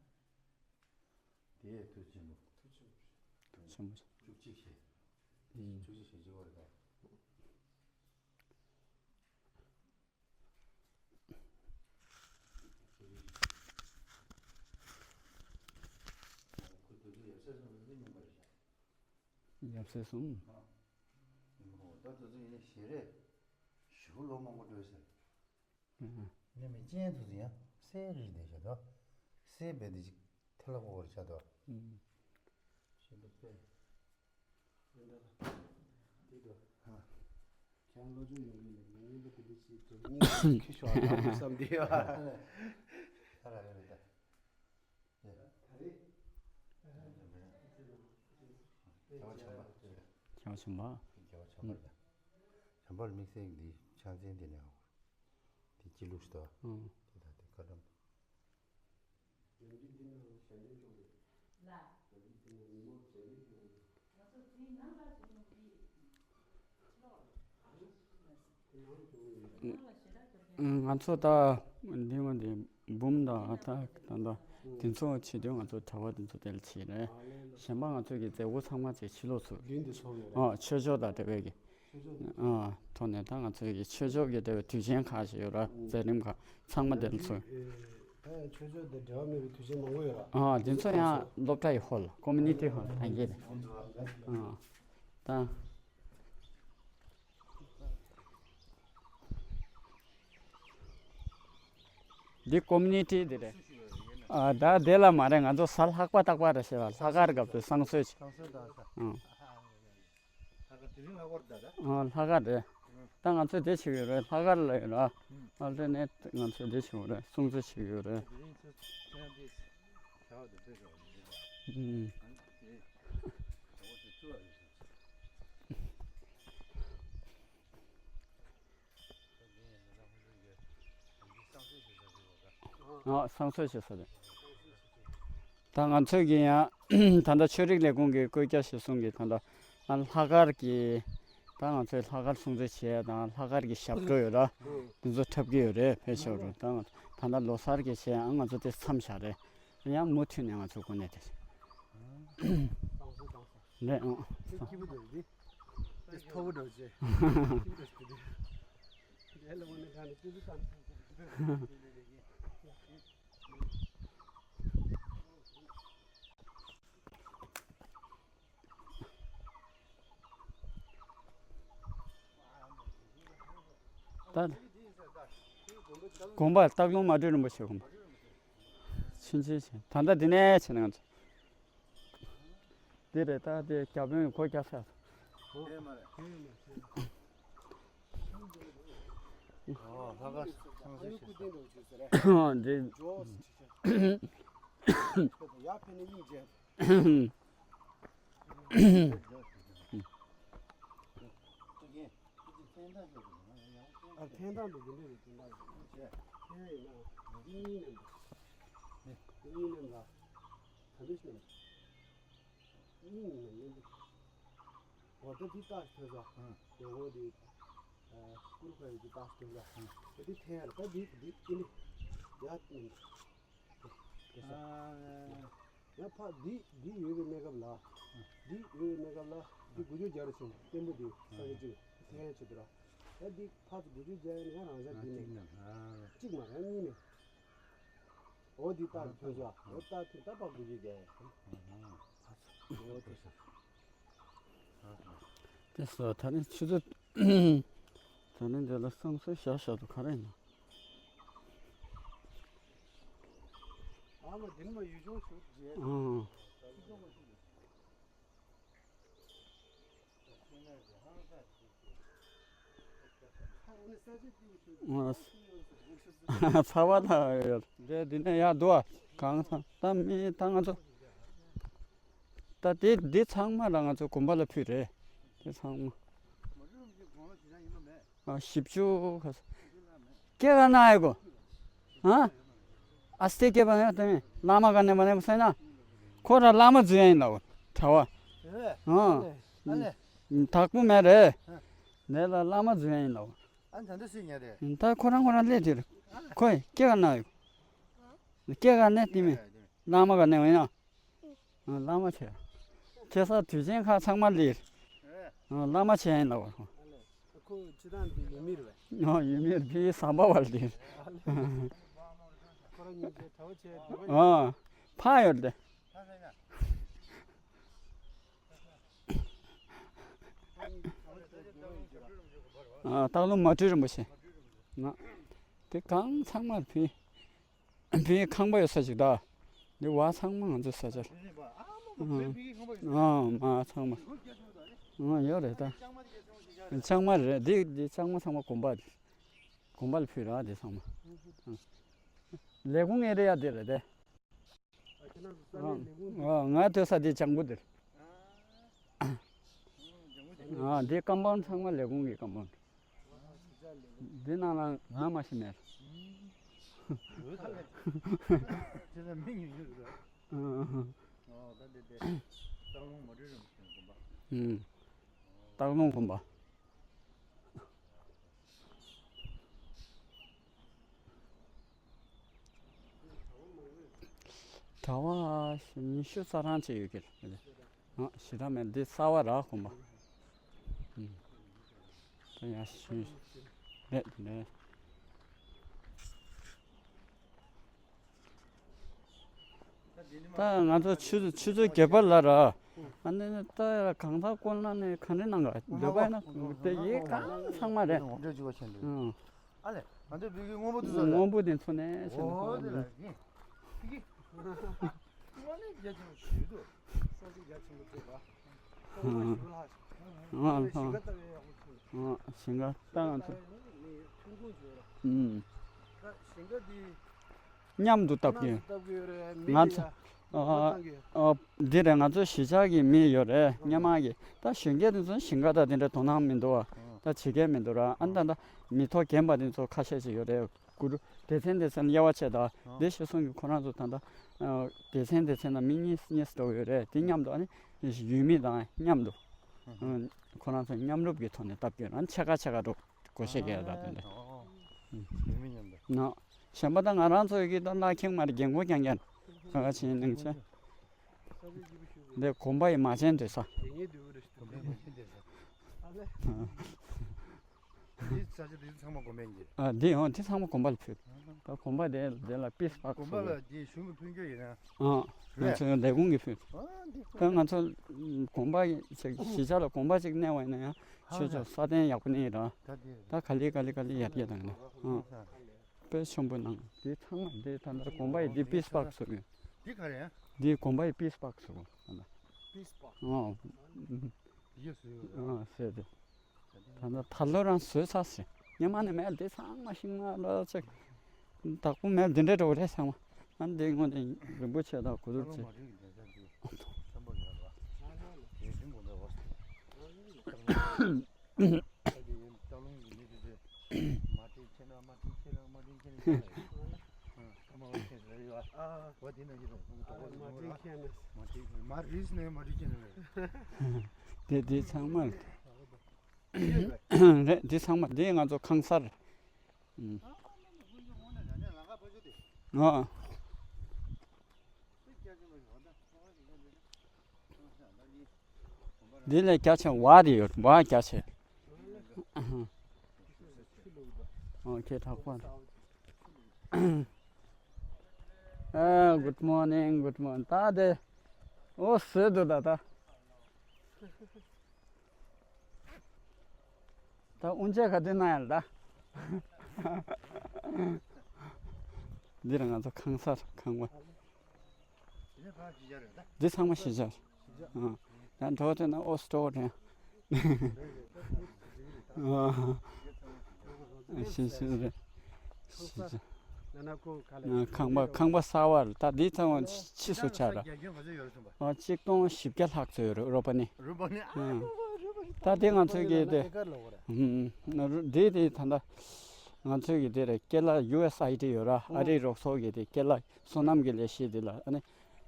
དེ་ཡས་མཐུ་ཆེན་པོ། མཐུ་ཆེན་པོ། བཅུ་གཅིག་ཞེས། ཨུམ། བཅུ་གཅིག་ཞེས་བརྗོད་པ་རེད། ཡབ་སྲས་གསུམ། ད་དེ་ཚོ་ཡིན་ཞེ་རེད། ཞེ་པོ་ལོ་མང་པོ་འགྲོ་ཟེར། ཨ། ནི་མི་ཅན་དུ་ཡང་སེ་རི་དེ་བྱ་དོ། སེ་བེ་དེ་ཅིག་ཐལ་བོར་བྱ་དོ། ཨུམ། ཤིན་ཏུ་དཔེ། འདི་དོ། ཨ། ཁྱེད་བློ་སྦྱོང་ཡོང་གི་མེད་ན་ཡིན་པ་དེ་འདྲ་ཞིག་དོ། སྙིང་ཁི་ཤོག་ཨ་བསམ་དེ་ཡོད། ཨ་ར་རེ་རེ་ད། ད་རེད། རྒྱལ་བ་བྱམས་པ། རྒྱལ་བ་བྱམས་པ། རྒྱལ་བ་བྱམས་པ་རེད། བྱམས་པར་དམིགས་བསལ་འདི་ཕྱག་མཚན་འདི་ནས་འོ། དེ་སྤྱི་ལུགས་སུ། ཨང་། དེ་དང་དེ་བཀའ་གདམས། ང་ཚོ་ད་འདི་ང་འདི་འབུམ་དང་ད་ད་ད་དེ་ཚོ་བྱེད་དུས་ང་ཚོ་གྲྭ་པ་དེ་ཚོ་དེ་ལ་བྱེད་རེད། གཞན་པ་ང་ཚོ་གི་མཛད་སྒོ་ཚང་མ་བྱེད་ཕྱི་ལོགས་སུ། ཨ། ཆོས་ཕྱོགས་དང་འབྲེལ་བའི་གི། ཨ། ཐོག་ནས་ད་ང་ཚོའི་གི་ཆོས་ཕྱོགས་ཀྱི་དེ་བའི་དུས་ཆེན་ཁག་ཅིག་ཡོད་ར། མཛད་རིམ་ཁག་ཚང་མ་དེ་ལ་ཚུད། ཨ། ཆོས་ཕྱོགས་དང་འབྲེལ་བ་མེད་པའི་དུས་ཆེན་མང་པོ་ཡོད་ར། ཨ། དེ་ཚོ་ཡང་སློབ་གྲྭ་ཡི་ཧོལ་ཀོ་མུ་ནི་ཊི་ཧོལ་ཐང་གི་རེད། ཨ། ད་འདི་ཀོ་མུ་ནི་ཊི་འདི་རེད། ཨ། ད་དེ་ལ་མ་རེད། ང་ཚོ་གཟའ་ལྷག་པ་རྟག་པར་རེད་ཟེར་བ། ལྷག་དཀར་སྐབས་སུ་བསང་གསོལ་བྱེད། བསང་གསོལ་དང་། ཨ། ལྷག་དཀར་དེ་རིང་ལྷག་པར་ད་ད། ཨ། ལྷག་དཀར་རེད། ད་ང་ཚོས་དེ་བྱེད་ཀྱི་ཡོད་རེད། ལྷག་དཀར་ལ་ཡོད་ར། ཨ། དེ་ནས་ང་ཚོས་དེ་བྱེད་ཀྱི་ཡོད་རེད། བསང་གསོལ་བྱེད་ཀྱི་ཡོད་རེད། དེ་རིང་ཚོ་ཁྱེད་རང་དེ་བྱ་བ་དེ་ཚོས་རོགས་ཡིན་པ། ཨུམ། ཨ་ནི་དེ་བྱ་བ་དེ་ཚོ་ཨ་རེད། ཨ། བསང་གསོལ་བྱེད་ས་རེད། ད་ང་ཚོས་ཀྱི་ཡང་ད་ལྟ་ཆོས་རིག་ལས་ཁུངས་ཀྱི་བཀོད་རྒྱ་གཞིར་བཟུང་གི་ད་ལྟ་ཨ་ལྷག་དཀར་གྱི་ད་ང་ཚོས་ལྷག་དཀར་སྲུང་བརྩི་བྱེད་ཡ་དང་ལྷག་དཀར་གྱི་ཞབས་བྲོ་ཡོད་ར། དེ་ཚོ་འཁྲབ་ཀྱི་ཡོད་རེད། ཕལ་ཆེ་བ་རུ་ད་ང་ ད་ལྟ་ལོ་གསར་གྱི་ཆེད་ཡང་ང་ཚོ་དེ་མཚམས་བཞག་རེད། ཡང་མུ་མཐུད་ནས་ང་ཚོ་གོ་གནས་དེ་རེད། ཨང་། སྐྱིད་པོ་འདུག་འདི། དེ་མཐོ་པོ་འདྲ་ཅེ། སྐྱིད་པོ་འདུག་འདི། དེ་ལ་འོ་ན་ག་ནས་སྐྱིད་པོ་དང་། ད། དགོན་པ་སྟག་ལུང་མ་སྤྲུལ་རིན་པོ་ཆེ་དགོན་པ། ཕྱིན་ཆད་ཕྱིན། ད་ལྟ་འདི་ནས་ཕྱིན་ང་ཚོ། འདི་རེད། ད་དེ་རྒྱ་དཔོན་གྱིས་སྒོ་བརྒྱབ་ཚར། ཨོ་ལྷག་དཀར་ཚང་སྲིད་ཞེས་ཟེར། འདི། ཡར་ཕེབས་ནས་སྙིང་རྗེ། ཨ། འཐེན་སྟངས་དེ་འདི་འདྲ་རེད། འཐེན་སྟངས་རེད། འཐེན་ཡིན་ན་འདི་གཉིས་མཉམ་དུ། འདི་གཉིས་མཉམ་ལ། ད་འདི་གཉིས་མཉམ་དུ། གཉིས་མཉམ་དུ། འོ་ད་འདི་རྟགས་ཐོན་ས། ཨང་། ཡོང་འོ་འདི། ཨ། སྐུ་རུ་ཁ་ཡི་འདི་རྟགས་ཐོན་ས། ཨང་། ད་འདི་འཐེན་ཡ་ལ་ད་འདི་འདི་ཨི་ནི། ཡ་མཉམ་དུ། ཨ། ཡང་ཕར་འདི་འདི་ཡོད་པའི་གནས་སྐབས་ལ། འདི་ཡོད་པའི་གནས་སྐབས་ལ་འདི་དགུ་བཅུ་རྒྱ་རུ་ཕྱིན། བརྟན་པོ་འདི་ས་ག་གཅིག་འཐེན་ཡ་ཆེད་དུ་ར། ད་འདི་ཕར་ཚུར་དགུ་བཅུ་རྒྱ་ཡ་ནི་ཡང་རང་ཅག་འདི་ནས་གཅིག་མ་རེད། གཉིས་ནས། འོ་འདི་རྟགས་ཐོན་ས། འོ་རྟགས་ཐོན་ད་ཕར་དགུ་བཅུ་རྒྱ་ཡ། འོ་དེ་ས། དེ་སོ་ད་ནི་ཆུ་ཚོད། ད་ནི་འདི་ལ་བསམ་ཚུལ་བཞག་བཞག་ཏུ་ག་རེ་ཡིན་ན། ཨ་མ་དེ་ནི་མ་ཡུལ་ལྗོངས་ཤོག་རྗེས། ཨང་། ཚ་བ་ལ་ཡོད་རེད། འདི་ནས་ཡར་འདུག་ཨ། གང་ཚང་ད་མི་ད་ང་ཚོ། ད་དེ་འདི་ཚང་མ་ལ་ང་ཚོ་དགོན་པ་ལ་ཕུལ་རེད། དེ་ཚང་མ། ཨ། བཞི་བཅུ་ག་ས། སྐྱེ་ག་ན་ཡ་གོ། ཨ། ཨ་སྟེ་སྐྱེ་བ་ཡ་ད་མེད། བླ་མ་ག་ནས་མ་ནས་མ་སེ་ན། ཁོ་ར་བླ་མ་རྫུན་ཡིན་ལ་འོ། གྲྭ་བ། ཨ། དག་པོ་མེད་རེད། ནས་ལ་བླ་མ་རྫུན་ཡིན་ལ་འོ། ཨ་ད་འདི་སུས་ཉལ་རེད། ད་ཁོ་རང་ཁོ་རང་སླེབས་དེ་རེད། ཁོས་སྐྱེ་ག་ན་ཡ་གོ། སྐྱེ་ག་ནས་དེ་མེད། བླ་མ་ག་ནས་མ་ཡིན་ན། ཨ། བླ་མ་བྱས། ཁྱེད་ས་དུས་ཆེན་ཁག་ཚང་མ་ལས། ཨ། བླ་མ་བྱས་ཡིན་ལ་བ། ཁོ་སྤྱི་བཏང་འདི་ཡུལ་མི་རེད་པས། ཨ། ཡུལ་མི་རེད། ཕི་སམ་པ་བ་ལས། ཁོ་རང་གཉིས་ཀྱི་གྲྭ་བ་བྱས་འདུག་པས། ཨ། ཕ་ཡོད་དེ། ཨ། སྟག་ལུང་མ་སྤྲུལ་རིན་པོ་ཆེ། ང་། དེ་གང་ཚང་མར་ཕི། བོད་ཁང་པ་ཡོད་ས་ཅིག་ད། འདི་བ་ཚང་མ་ང་ཚོའི་ས་ཆ་རེད། ཨ། ཨ་མ་ཚང་མ། ཨ། ཡོད་རེད་ད། ལྕང་མ་རེད། འདི་འདི་ལྕང་མ་ཚང་མ་དགོན་པ་རེད། དགོན་པ་ལ་ཕུལ་ར་འདི་ཚང་མ། ཨ། ལས་ཁུངས་ཨེ་རི་ཡ་འདི་རེད་དེ། ཨ། ང་སྡོད་ས་འདི་ལྕང་པོ་འདི་རེད། ཨ། འདི་ཀམ་པའུན་ཌི་ཚང་མ་ལས་ཁུངས་ཀྱི་ཀམ་པའུན་ཌི། འདི་ནང་ལ་ང་མ་ཤི་མེད། ཨ། སྟག་ལུང་མ་སྤྲུལ་རིན་པོ་ཆེའི་དགོན་པ། ཨ། སྟག་ལུང་དགོན་པ། གྲྭ་པ་ཉི་ཤུ་རྩ་གྲངས་ཅིག་ཡོད་ཀྱི་རེད། ཨ། ཞེ་དྲག་མེད། འདི་གསར་པ་ར་དགོན་པ། ཨུམ། ད་ཡང་ཞུ། རེད་རེད། ད་ང་ཚོ་ཆུ་ཆུ་ཚོད་བརྒྱད་པ་ལ་ར། ཨ་ནི་ད་གང་ལྟར་སྐོར་ན་ནི་ག་འདྲ་གནང་ག་འདོད་པ་ཡིན་ན་དེ་ཡི་གང་ཚང་མ་རེད། འགྲོ་བཅུག་པ་ཆེན་པོ། ཨང་། ཨ་ལས། ང་ཚོའི་བོད་ཀྱི་སྔོན་པོ་དེ་ཚོ་ལ། སྔོན་པོ་དེ་ཚོ་ནས་ཟེར་ན། འོ་དེ་ལ་ཡིན། ཕ་གི། ང་ནི་རྒྱ་ཆེན་པོ་ཞུས་འདུག་སོང་ཚིག་རྒྱ་ཆེན་པོ་བྱེད་པ། སོང་ཚིག་ཞུ་ལ་ཧ་ཞིག་ཨ། ཞིང་ཁ་ལྟ་བའི་ཡག་པོ་བྱུང་། ཨ། ཞིང་ཁ་ལྟ་ང་ཚོ། ལྟ་བའི་ནི་ཐོན་ཁུངས་བྱོས་ར། ཨུམ། ད་ཞིང་ཁ་འདི། མཉམ་དུ་བཏབ་ཀྱི་ཡོད། ང་ཚོ། ཨ། འདི་རེད། ང་ཚོ་གཞིས་ཆགས་ཀྱི་མི་ཡོད་རེད། སྔོན་མ་གི་ད་གཞོན་སྐྱེས་དེ་ཚོ་ཞིང་ཁ་དང་དེ་འདྲ་དོ་སྣང་མི་འདུག་བ། ད་བྱེད་མཁན་མི་འདུག་ར། ཨ། ད་ད་མི་ཐོག་རྒན་པ་དེ་ཚོ་ཁ་ཤས་ཅིག་ཡོད་རེད། གུ་རུ་སྡེ་ཚན་སྡེ་ཚན་དབྱེ་བ་ཕྱེ་ད། སྡེ་ཤེས་སོང་གི་ཁོ་རང་ཚོ་ད་ད། སྡེ་ཚན་སྡེ་ཚན་ནང་མི་གཉིས་གཉིས་སུ་འགྲོ་གི་ཡོད་རེད། དེ་མཉམ་དུ་ཨ་ནི་ཡུལ་མི་དང་མཉམ་དུ། ཁོ་རང་ཚོ་མཉམ་རུབ་ཀྱི་ཐོག་ནས་བཏབ་ཀྱི་ཡོད་རེད། ཕྱེད་ཀ་ཕྱེད་ཀ་འགྲོ་སྒོ་ཕྱེ་གི་ཡོད་ར། དེ་འདྲ། ཡུལ་མི་མཉམ་དུ། ན། གཞན་པ་ད་ང་རང་ཚོ་གི་ད་གླ་ཁྱེར་མ་རེད། རྒན་གོག་རྐྱང་རྐྱང་། ཁ་ཁ་ཕྱིན་ནང་ཆེ། འདི་དགོན་པ་ཡི་མ་བྱན་འདོད་ས། འདི་ས་ཆ་འདི་ཚང་མ་དགོན་པའི་གི། ཨ་འདི་ཡང་འདི་ཚང་མ་དགོན་པ་ལ་ཕུལ། ད་དགོན་པ་དེ་དེ་ལ་peace park་དགོན་པ་ལ་འདི་གཞུང་གི་ཕུལ་རྒྱུ་ཡིན་ན། ཨ་ང་ཚོ་ཡང་ལས་ཁུངས་ཀྱི་ཕུལ། ཨ་འདི་ད་ང་ཚོ་དགོན་པ་ཞིག་གཞིས་ཆགས་ལ་དགོན་པ་ཅིག་གནས་པ་ཡིན་ན་ཡང་ཆོས་ཕྱོགས་སྲ་བརྟན་ཡག་པོ་གནས་ཡོད་ར། ད་འདི་ད་ག་ལེ་ག་ལེ་ག་ལེ་ཡར་རྒྱས་བཏང་གི་འདུག་ཨ་དཔེ་ཆེན་པོ་གནང་། འདི་ཚང་མ་འདི་ད་ལྟ་དགོན་པ་ཡི་འདི་peace park་བཟོ་གི། འདི་ག་རེ་ཡ། འདི་དགོན་པ་ཡི་peace park་བཟོ་གི་ཨ་ད། peace park ཨ་ཡོད་སུ་ཡོད་ཨ་ཟེར་ཏེ། ད་ལྟ་ད་ལོ་རང་བཟོས་ཚར་ཟིན། སྔོན་མ་ནས་མེད་འདི་ཚང་མ་ཤིང་ནགས་ལ་ཅིག་བདག་པོ་མེད་འདི་འདྲའི་འགྲོ་རེད་ཚང་མ། ཨ་འདི་སྔོན་ནས་རིན་པོ་ཆེ་དང་གོ་བསྡུར་བྱས། དེ་དེ་ཚང་མ་རེད། འདི་ཚང་མ་འདི་ང་ཚོ་ཁང་གསར། ཨ། འདི་ལས་རྒྱ་ཆེ་བ་རེད་ཡོད་བ་རྒྱ་ཆེ། ཨོ་ཁེ་དྲག་པོ། ཨ། Good morning, good morning. ད་དེ། ཨོ་སུ་འདུག་ད་ད། ད་དབུ་འབྱེད་ག་དུས་གནང་ཡ་ལ་ད། འདི་ར་ང་ཚོ་ཁང་གསར་ཁང་པ། འདི་ཚང་མ་གཞིས་ཆགས། ཨ། ད་འགྲོ་དེ་ན་ཨོ་སྟོ་རེད། ཨ། གཞིས་ཆགས་རེད། གཞིས་ཆགས། ཁང་པ་ཁང་པ་གསར་བ་རེད། ད་འདི་ཚང་མ་ཕྱིས་སུ་ཆགས་ར། ཨ། གཅིག་སྟོང་བཞི་བརྒྱ་ལྷག་ཙམ་ཡོད་རེད་རོ་པ་ནི། ཨ། ད་དེ་ང་ཚོའི་གི་དེ། འདི་དེ་ད་ལྟ་ང་ཚོའི་གི་དེ་རེད། ཀེ་ལ་ཡུ་ཨེས་ཨའི་ཌི་ཡོད་ར། ཨ་རིའི་རོགས་ཚོགས་ཀྱི་དེ་ཀེ་ལ་སོ་ནམ་གྱི་ལས་གཞི་དེ་ལ་ཨ་ནི་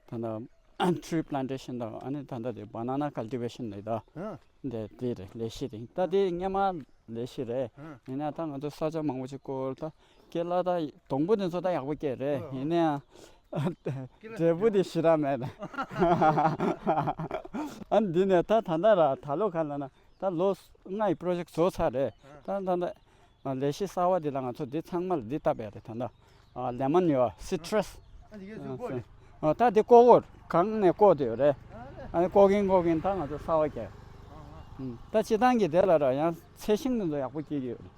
ད་ལྟ་ཊི་རི་པི་ལན་ཊེ་ཤན་དང་ཨ་ནི་ད་ལྟ་དེ་བ་ན་ན་ཀལ་ཊི་ཝེ་ཤན་ལས་ད། ཨ། འདི་འདི་རེད་ལས་གཞི་རེད། ད་འདི་སྔོན་མ་ལས་གཞི་རེད། ཨ། ཡིན་ན་ད་ང་ཚོ་ས་ཆ་མང་པོ་ཅིག་བསྐོར། ད་ཀེ་ལ་ད་སྡོང་པོ་དེ་ཚོ་ད་ཡག་པོ་སྐྱེས་རེད། ཨ། ཡིན་ནའང་འབྲས་བུ་དེ་ཞེ་དྲག་མེད། ཨ་འདི་ནས་ད་ད་ལྟ་ར་ད་ལོ་ག་ལ་ན་ད་ལོ་ལྔ་ཡི་པོ་རོ་ཇེག་བཟོ་ཚར་རེད། ད་ད་ད། ལས་གཞི་གསར་བ་འདི་ལ་ང་ཚོ་འདི་ཚང་མ་ལ་འདི་བཏབ་ཡ་རེད། ད་ལྟ་ལེ་མོན་ཡོད། སི་ཊྲས། ད་འདི་ཀོ་ཀོ་གང་ནས་ཀོ་དེ་ཡོད་རེད། ཨ་ནི་ཀོ་གིན་ཀོ་གིན་ད་ང་ཚོ་གསར་བ་རྒྱག་ད་སྤྱི་བཏང་གི་དེ་ལ་ར་ཡང་ཚལ་ཞིང་དེ་ཚོ་ཡག་པོ་སྐྱེ་གི་ཡོད་རེད།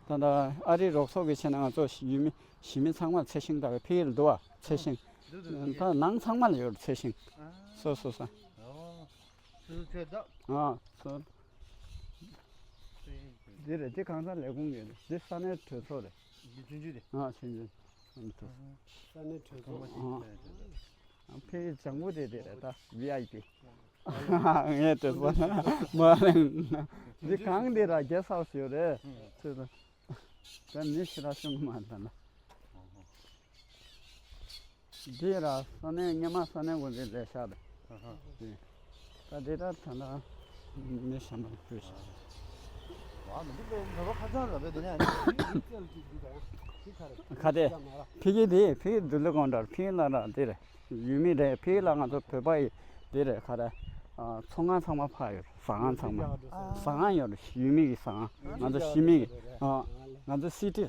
ད་ལྟ་ཨ་རིའི་རོགས་ཚོགས་ཀྱི་ཆེད་ནས་ང་ཚོ་ཡུལ་མི་གཞིས་མི་ཚང་མ་ཚལ་ཞིང་ད་ཕི་ཡིལ་འདུག་བ། ཚལ་ཞིང་ད་ནང་ཚང་མ་ལ་ཡོད་རེད། ཚལ་ཞིང་སོ་སོ་ས། ཨ་སོ། འདི་རེད། འདི་གང་ཟག་ལས་ཁུངས་ཡོད་རེད། འདི་ས་གནས་གྲོས་ཚོགས་རེད། འདི་ཆུང་ཆུང་རེད། ཨ་ཆུང་ཆུང་། ཨ་ཐུ། ས་གནས་གྲོས་ཚོགས། ཨ་ཕའི་ལྗང་གུ་དེ་དེ་རེད་ད། ཝི་ཨའི་པི། ངས་དེ་ཚོ་མ་རེད། འདི་གང་འདི་ར་གེ་སི་ཧའུ་སི་ཡོད་རེད། ཆུ་ཚོད། ད་མི་ཞེ་དྲག་ཤོང་གི་མ་རེད་ད་ན། འདི་ར་ས་གནས་སྔོན་མ་ས་གནས་འགོ་འཛིན་ལས་ཤག་རེད། ད་འདི་ད་ད་ན་མི་ཤ་མ་བུ་ཤ། ཁ་དེ་ཕི་གི་དེ་ཕི་གི་འདུ་ལེ་གོང་འདྲ་ཕི་ལ་ར་འདི་རེད། ཡུལ་མི་རེད། ཕི་ལ་ང་ཚོ་བོད་པ་ཡི་འདི་རེད། ཁ་ར་ཚོང་ཁང་ཚང་མ་ཕ་ཡོད། ཟ་ཁང་ཚང་མ། ཟ་ཁང་ཡོད་རེད། ཡུལ་མི་གི་ཟ་ཁང་། ང་ཚོ་གཞིས་མི་གི། ང་ཚོ་སི་ཊི།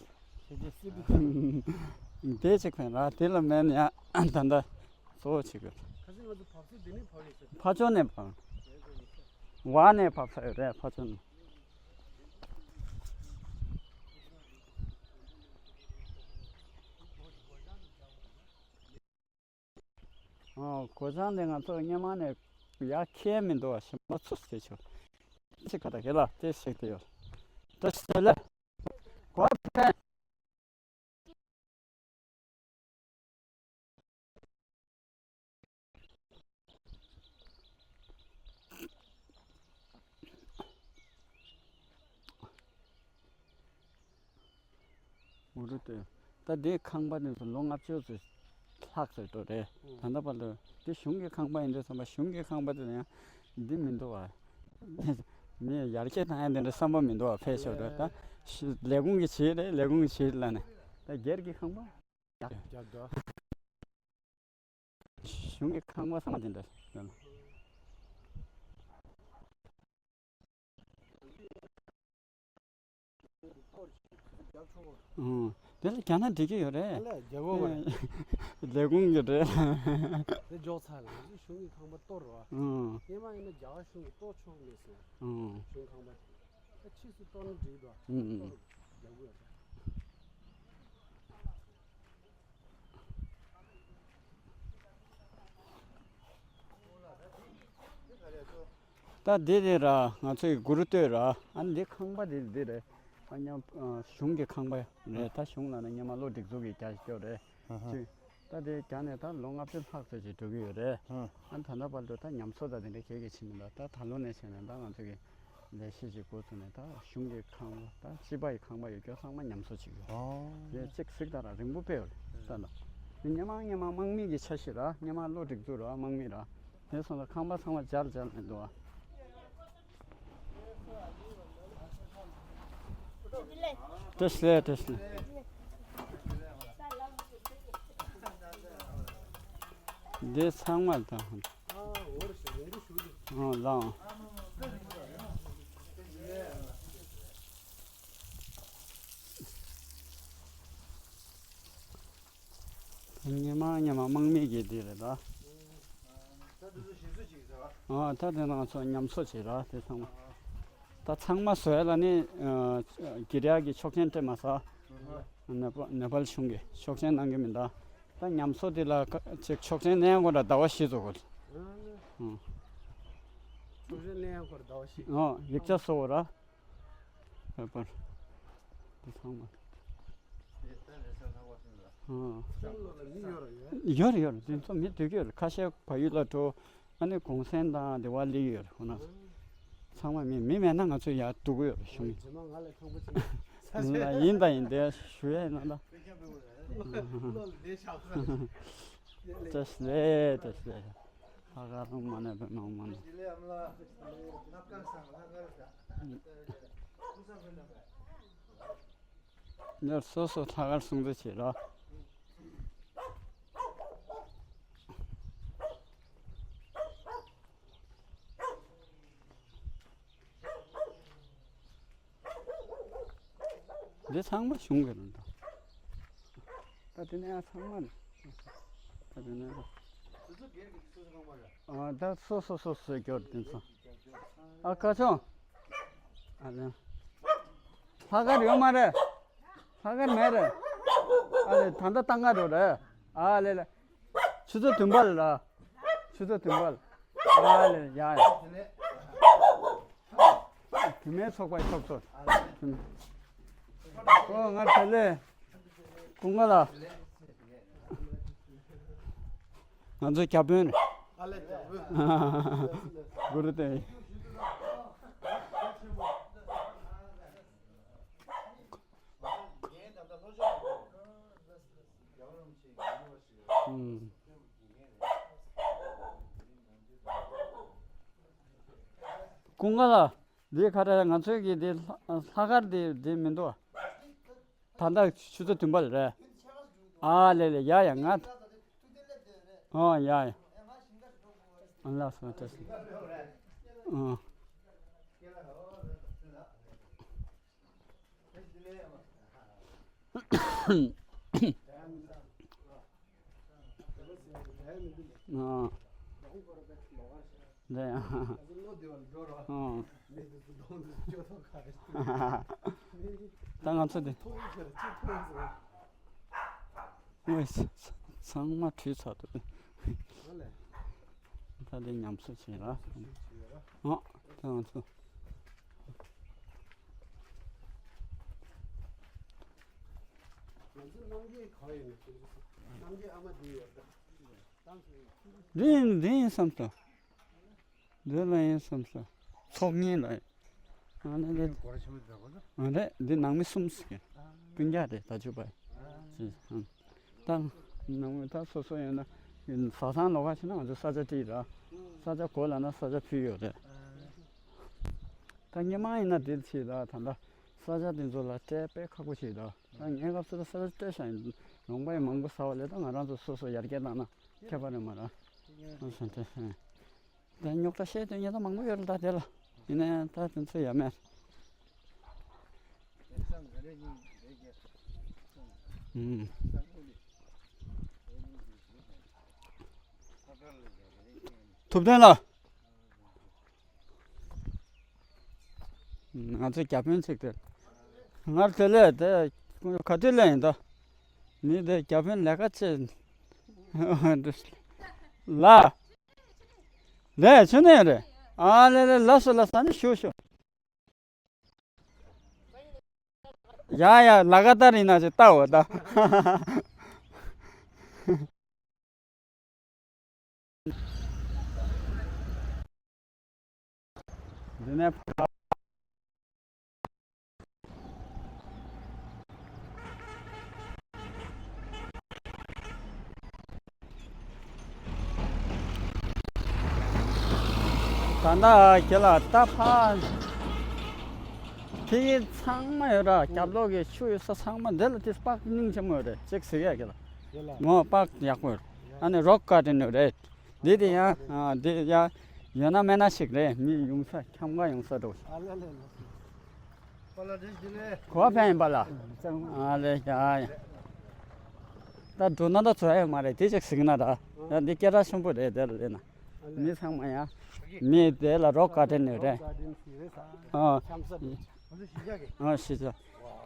དེ་གཅིག་ཕན་ར་དེ་ལ་མེད་ན་ཡང་ད་ལྟ་གཙོ་བོ་གཅིག་ཡོད། ཁ་སང་ང་ཚོ་བབས་ས་འདི་ནས་བབས་ཡོད་ཟེར། ཕ་ཕྱོགས་ནས་བབས། བ་ནས་བབས་ས་ཡོད་རེད། ཕ་ཕྱོགས་ནས། ཨོ། སྒོ་བྱང་དེ་ང་ཚོ་སྔོན་མ་ནས་ཡར་འཁྱེར་མི་འདུག་བ། ཞིམ་པ་ཚུགས་ཟེར་ཆོག་ཅི་ག་ད་གེ་ལ་དེ་ཞིག་དེ་ཡོད། ད་ཞེ་ལེ། གོ་ཕན། འུ་རུ་ཏེ། ད་འདི་ཁང་པ་འདི་ཚོ་ལོ་ལྔ་བཅུ་ཙམ་ལྷག་ཙམ་འགྲོ་རེད། ད་ལྟ་བར་དུ་འདི་གཞུང་གི་ཁང་པ་ཡིན་དུས་ཙམ་པ་གཞུང་གི་ཁང་པ་དེ་ཡང་འདི་མི་འདུག་བ། མི་ཡར་རྒྱས་བཏང་ཡ་དེ་འདྲ་བསམ་པ་མི་འདུག་བ། ཕལ་ཆེར་དུ་ད་ལས་ཁུངས་ཀྱི་བྱེད་རེད། ལས་ཁུངས་ཀྱི་བྱེད་ལ་ནས། ད་སྒེར་གྱི་ཁང་པ། རྒྱབ་དོ། གཞུང་གི་ཁང་པ་ཚང་མ་དེ་འདྲ་ཡོད་ལ། ཨང་། དེ་ལ་རྒྱ་ནག་འགྲིག་གི་ཡོད་རེད། ཨ་ལས་རྒྱ་གོ་བ་རེད། ལས་ཁུངས་ཀྱི་རེད། དེ་འཇོག་ཚར་ལ་གཞུང་གི་ཁང་པ་གཏོར་རོ། ཨང་། སྔོན་མ་ཡིན་ན་རྒྱ་གར་གཞུང་གི་གཏོར་ཆོག་མེད་ཟེར། ཨང་། གཞུང་ཁང་པ་དེ་ཕྱིས་སུ་གཏོར་ན་འགྲིག་འགྲོ། ཨང་། གཏོར་རྒྱག་དགོས་རེད། ད་འདི་རེད་ར། ང་ཚོའི་གུ་རུ་སྟོད་ར། ཨ་ནི་འདི་ཁང་པ་འདི་འདི་རེད། ཨ་ཉམ་ཨ་གཞུང་གི་ཁང་པ་རེད། ད་གཞུང་ལ་ནི་སྔོན་མ་བློ་སྒྲིག་འཛུགས་ཀྱི་རྒྱ་སྐྱོ་རེད། ཨ་ཧ། ཅི། ད་དེ་རྒྱ་ནས་ད་ལོ་ལྔ་བཅུ་ལྷག་ཙམ་ཅིག་འགྲོ་གི་ཡོད་རེད། ཨ་ད་ལྟ་བར་དུ་ད་ཉམས་གསོ་དང་དེ་འདྲ་གས་གས་བྱེད་མི་འདུག་ད་ད་ལོ་ནས་བྱས་ནས་ད་ང་ཚོ་གི་ལས་གཞི་ཅིག་འགོ་བཙུགས་ནས་ད་གཞུང་གི་ཁང་པ་ད་སྤྱི་པ་ཡི་ཁང་པ་ཡོད་རྒྱུ་ཚང་མ་ཉམས་གསོ་བྱེད་ཀྱི་ཡོད། ཨོ། རེད། གཅིག་གཟིགས་དང་ར་རིང་པོ་དཔེ་ཡོད་རེད་ད་ལ། དེ་སྔོན་མ་སྔོན་མ་དམག་མི་གི་ཆ་ཤས་ར། སྔོན་མ་བློ་སྒྲིག་འཛུགས་ར་དམག་མི་ར། དེ་སོང་ཙང་ཁང་པ་ཚང་མ་འཇར་འཇར་ནས་འདུག་ཨ། བཀྲ་ཤིས་བདེ་ལེགས། བཀྲ་ཤིས་བདེ་ལེགས། འདི་ཚང་མ་དང་། ཨ་ལའང་། སྔོན་མ་སྔོན་མ་དམག་མི་གི་འདི་རེད་ད། ཨ་ད་དེ་ང་ཚོ་ཉམས་གསོ་བྱེད་ར་དེ་ཚང་མ། ད་ཚང་མ་བཟོས་ལ་ནི་ཨ་གི་ར་གི་ཆོག་མཆན་སྤྲད་མ་ས། ནེ་པ་ནེ་པཱལ་གཞུང་གི་ཆོག་མཆན་གནང་གི་མིན་ད། ད་ཉམས་གསོ་དེ་ལ་ཅིག་ཆོག་མཆན་ལེན་དགོས་འདྲ་ཟླ་བ་བཞི་ཙམ་དགོས། ཨ་ཆོག་མཆན་ལེན་དགོས་ཟླ་བ་བཞི། ཨོ་ཡིག་ཆ་བཟོ་བ་ར། ཁྱད་པར། འདི་ཚང་མ། ཨ། ཡོད་རེད་ཡོད་རེད། འདི་ཚོ་མི་སྡོད་ཀྱི་ཡོད་རེད། ཁ་ཤས་བལ་ཡུལ་ལ་འགྲོ། ཨ་ནི་གུང་སེང་དང་དེ་བ་སླེབས་ཀྱི་ཡོད་རེད། ཁོ་ན་ཚང་མ་མི་མི་མེད་ན་ང་ཚོ་ཡར་འདུག་གི་ཡོད་རེད་གཞུང་། ཡིན་དང་ཡིན་དེ་ཞུ་ཡས་ཡིན་ན་ད། བཀྲ་ཤིས་བདེ་ལེགས། བཀྲ་ཤིས་བདེ་ལེགས། ལྷག་དཀར་ལྷུང་མ་ནས་པའི་མང་མང་། ཡར་སོ་སོ་ལྷག་དཀར་སྲུང་བརྩི་བྱེད་རོགས། འདི་ཚང་མ་གཞུང་གི་རེད་འདུག་ད་དེ་ནས་ཚང་མ་རེད། ད་དེ་ནས། ཨ་ད་སོ་སོ་སོ་སོའི་སྐྱོར་དེ་ཚོ། ཨ་ཁ་ཆུང་། ཨ་ལེ། ལྷག་དཀར་ཡོད་མ་རེད། ལྷག་དཀར་མེད་རེད། ཨ་ལེ་ད་ལྟ་བཏང་ག་འགྲོ་རེད། ཨ་ལེ་ལེ། ཆུ་ཚོད་བདུན་པ་ལ་ར། ཆུ་ཚོད་བདུན་པ་ལ། ཨ་ལེ་ཡ་ཡ། བུད་མེད་ཚོགས་པའི་ཚོགས་གཙོ། ཨོ་ང་དེ་ལས། ཀུན་དགའ་ལགས། ང་ཚོའི་བརྒྱ་དཔོན་རེད། ཨ་ལས་བརྒྱ་དཔོན། གུ་རུ་བསྟན། ཀུན་དགའ་ལགས། འདི་ག་རེ་ང་ཚོའི་གི་འདི་ལྷག་དཀར་འདི་འདི་མི་འདུག་ད་ལྟ་ཆུ་ཚོད་བདུན་པ་ལ་རེད། ཨ་ལེ་ལེ་ཡ་ཡ་ང་། ཨོ་ཡ་ཡ། ཨ་ལགས་སོ་བཀྲ་ཤིས། ཨོ། ཨོ། ལེ། ཨོ། ད་ང་ཚོ་དེ། ཨོ་ཚང་མ་བྲིས་ཚར་འདུག་ད་དེ་ཉམས་གསོ་བྱེད་ར། ཨོ། ད་ང་ཚོ། ང་ཚོ་རྣམ་རྒྱལ་ག་བ་ཡོད་ནས་རྣམ་རྒྱལ་ཨ་མ་དེ་ཡོད་ད། འདི་ཡིན་འདི་ཡིན་བསམ་སོང་། འདི་ལ་ཡིན་བསམ་སོང་། ཚོགས་གཉིས་ལ་ཡིན། ཨ་ནི་འདི། ཨ་རེད་འདི་ནང་མི་གསུམ་ཟེར། སྤུན་ཀྱག་རེད་ད་ཅུ་པ། ཅི་ཧམ། ད་ནང་མི་ད་སོ་སོ་ཡོད་ན་བཟའ་ཚང་ལོགས་ཀ་ཕྱིན་ན་ང་ཚོ་ས་ཆ་དེ་ར། ས་ཆ་གོ་ལ་ན་ས་ཆ་ཕུལ་ཡོད་རེད། ད་སྔོན་མ་ཡིན་ན་དེ་ཕྱིན་ད་ད་ད་ས་ཆ་དེ་ཚོ་ལ་སྤྲད་དཔེ་ཁག་པོ་ཞིག་ད། ད་ངའི་སྐབས་སུ་ད་ས་ཆ་སྤྲད་བཞག་ཡིན། རོང་པ་ཡི་མང་པོ་ཟ་བ་ལས་ད་ང་རང་ཚོ་སོ་སོ་ཡར་རྒྱས་བཏང་ན་ཁྱད་པར་རེད་མ་ར། ཨ་ས་དེ་ས། ད་རྙོག་དྲ་བཤད་དོན་ཉེ་ད་མང་པོ་ཡོད་རེད་ད་དེ་ལ། ཡིན་ནའི་ད་དེ་ཚོ་ཡ་མེད། ཨུམ། ཐུབ་བསྟན་ལགས། ང་ཚོ་བརྒྱ་དཔོན་ཅིག་དེ། ངར་དེ་ལས་དེ་ག་དུས་ལས་ཡིན་ད། མི་དེ་བརྒྱ་དཔོན་ལས་ཀ་ཆེ། ལ། ལས་ཆུ་ནས་རེད། ཨ་ལེ་ལེ་ལ་སོ་ལ་ས་ནས་ཞུ་ཞུ། ཡ་ཡ་ལ་ཀ་ཏར་ཡིན་ན་ཅིག་ལྟ་འོ་ད། འདི་ནས་ཕར། ད་ལྟ་ཁྱེད་ལ་ད་ཕ་ཕི་ཚང་མ་ཡོད་ར། རྒྱབ་ལོགས་ཀྱི་ཆུ་ཡོད་ས་ཚང་མ་འདི་ལ་དེ་པག་སྙིང་རྗེ་མོ་ཡོད་རེད་ཅིག་ཟེར་ཡ་ཁྱེད་ལ། དེ་ལ་མོ་པག་ཡག་པོ་ཡོད། ཨ་ནི་རོག་གར་ཌེན་ཡོད་རེད། འདི་དེ་ཡང་ཨ་འདི་ཡང་ཡོད་ན་མེད་ན་ཞིག་རེད། མི་ཡོང་ས་འཁྱམ་ག་ཡོང་ས་འགྲོ། ཨ་ལེ་ལེ་ལེ། གོ་བ་ཕན་ཡིན་པ་ལ། ཨ་ལེ་ཡ་ཡ། ད་འགྲོ་ན་ད་བཟོ་ཡ་ཡོད་མ་རེད་དེ་ཅིག་ཟིག་ན་ད། ཡ་འདི་སྐད་གྲགས་ཆེན་པོ་རེད་དེ་ལ་ལེ་ན། མི་ཚང་མ་ཡ། མི་དེ་ལ་རོག་གར་ཌེན་ཡོད་རེད། ཨ་ཨ་གཞིས་ཆགས་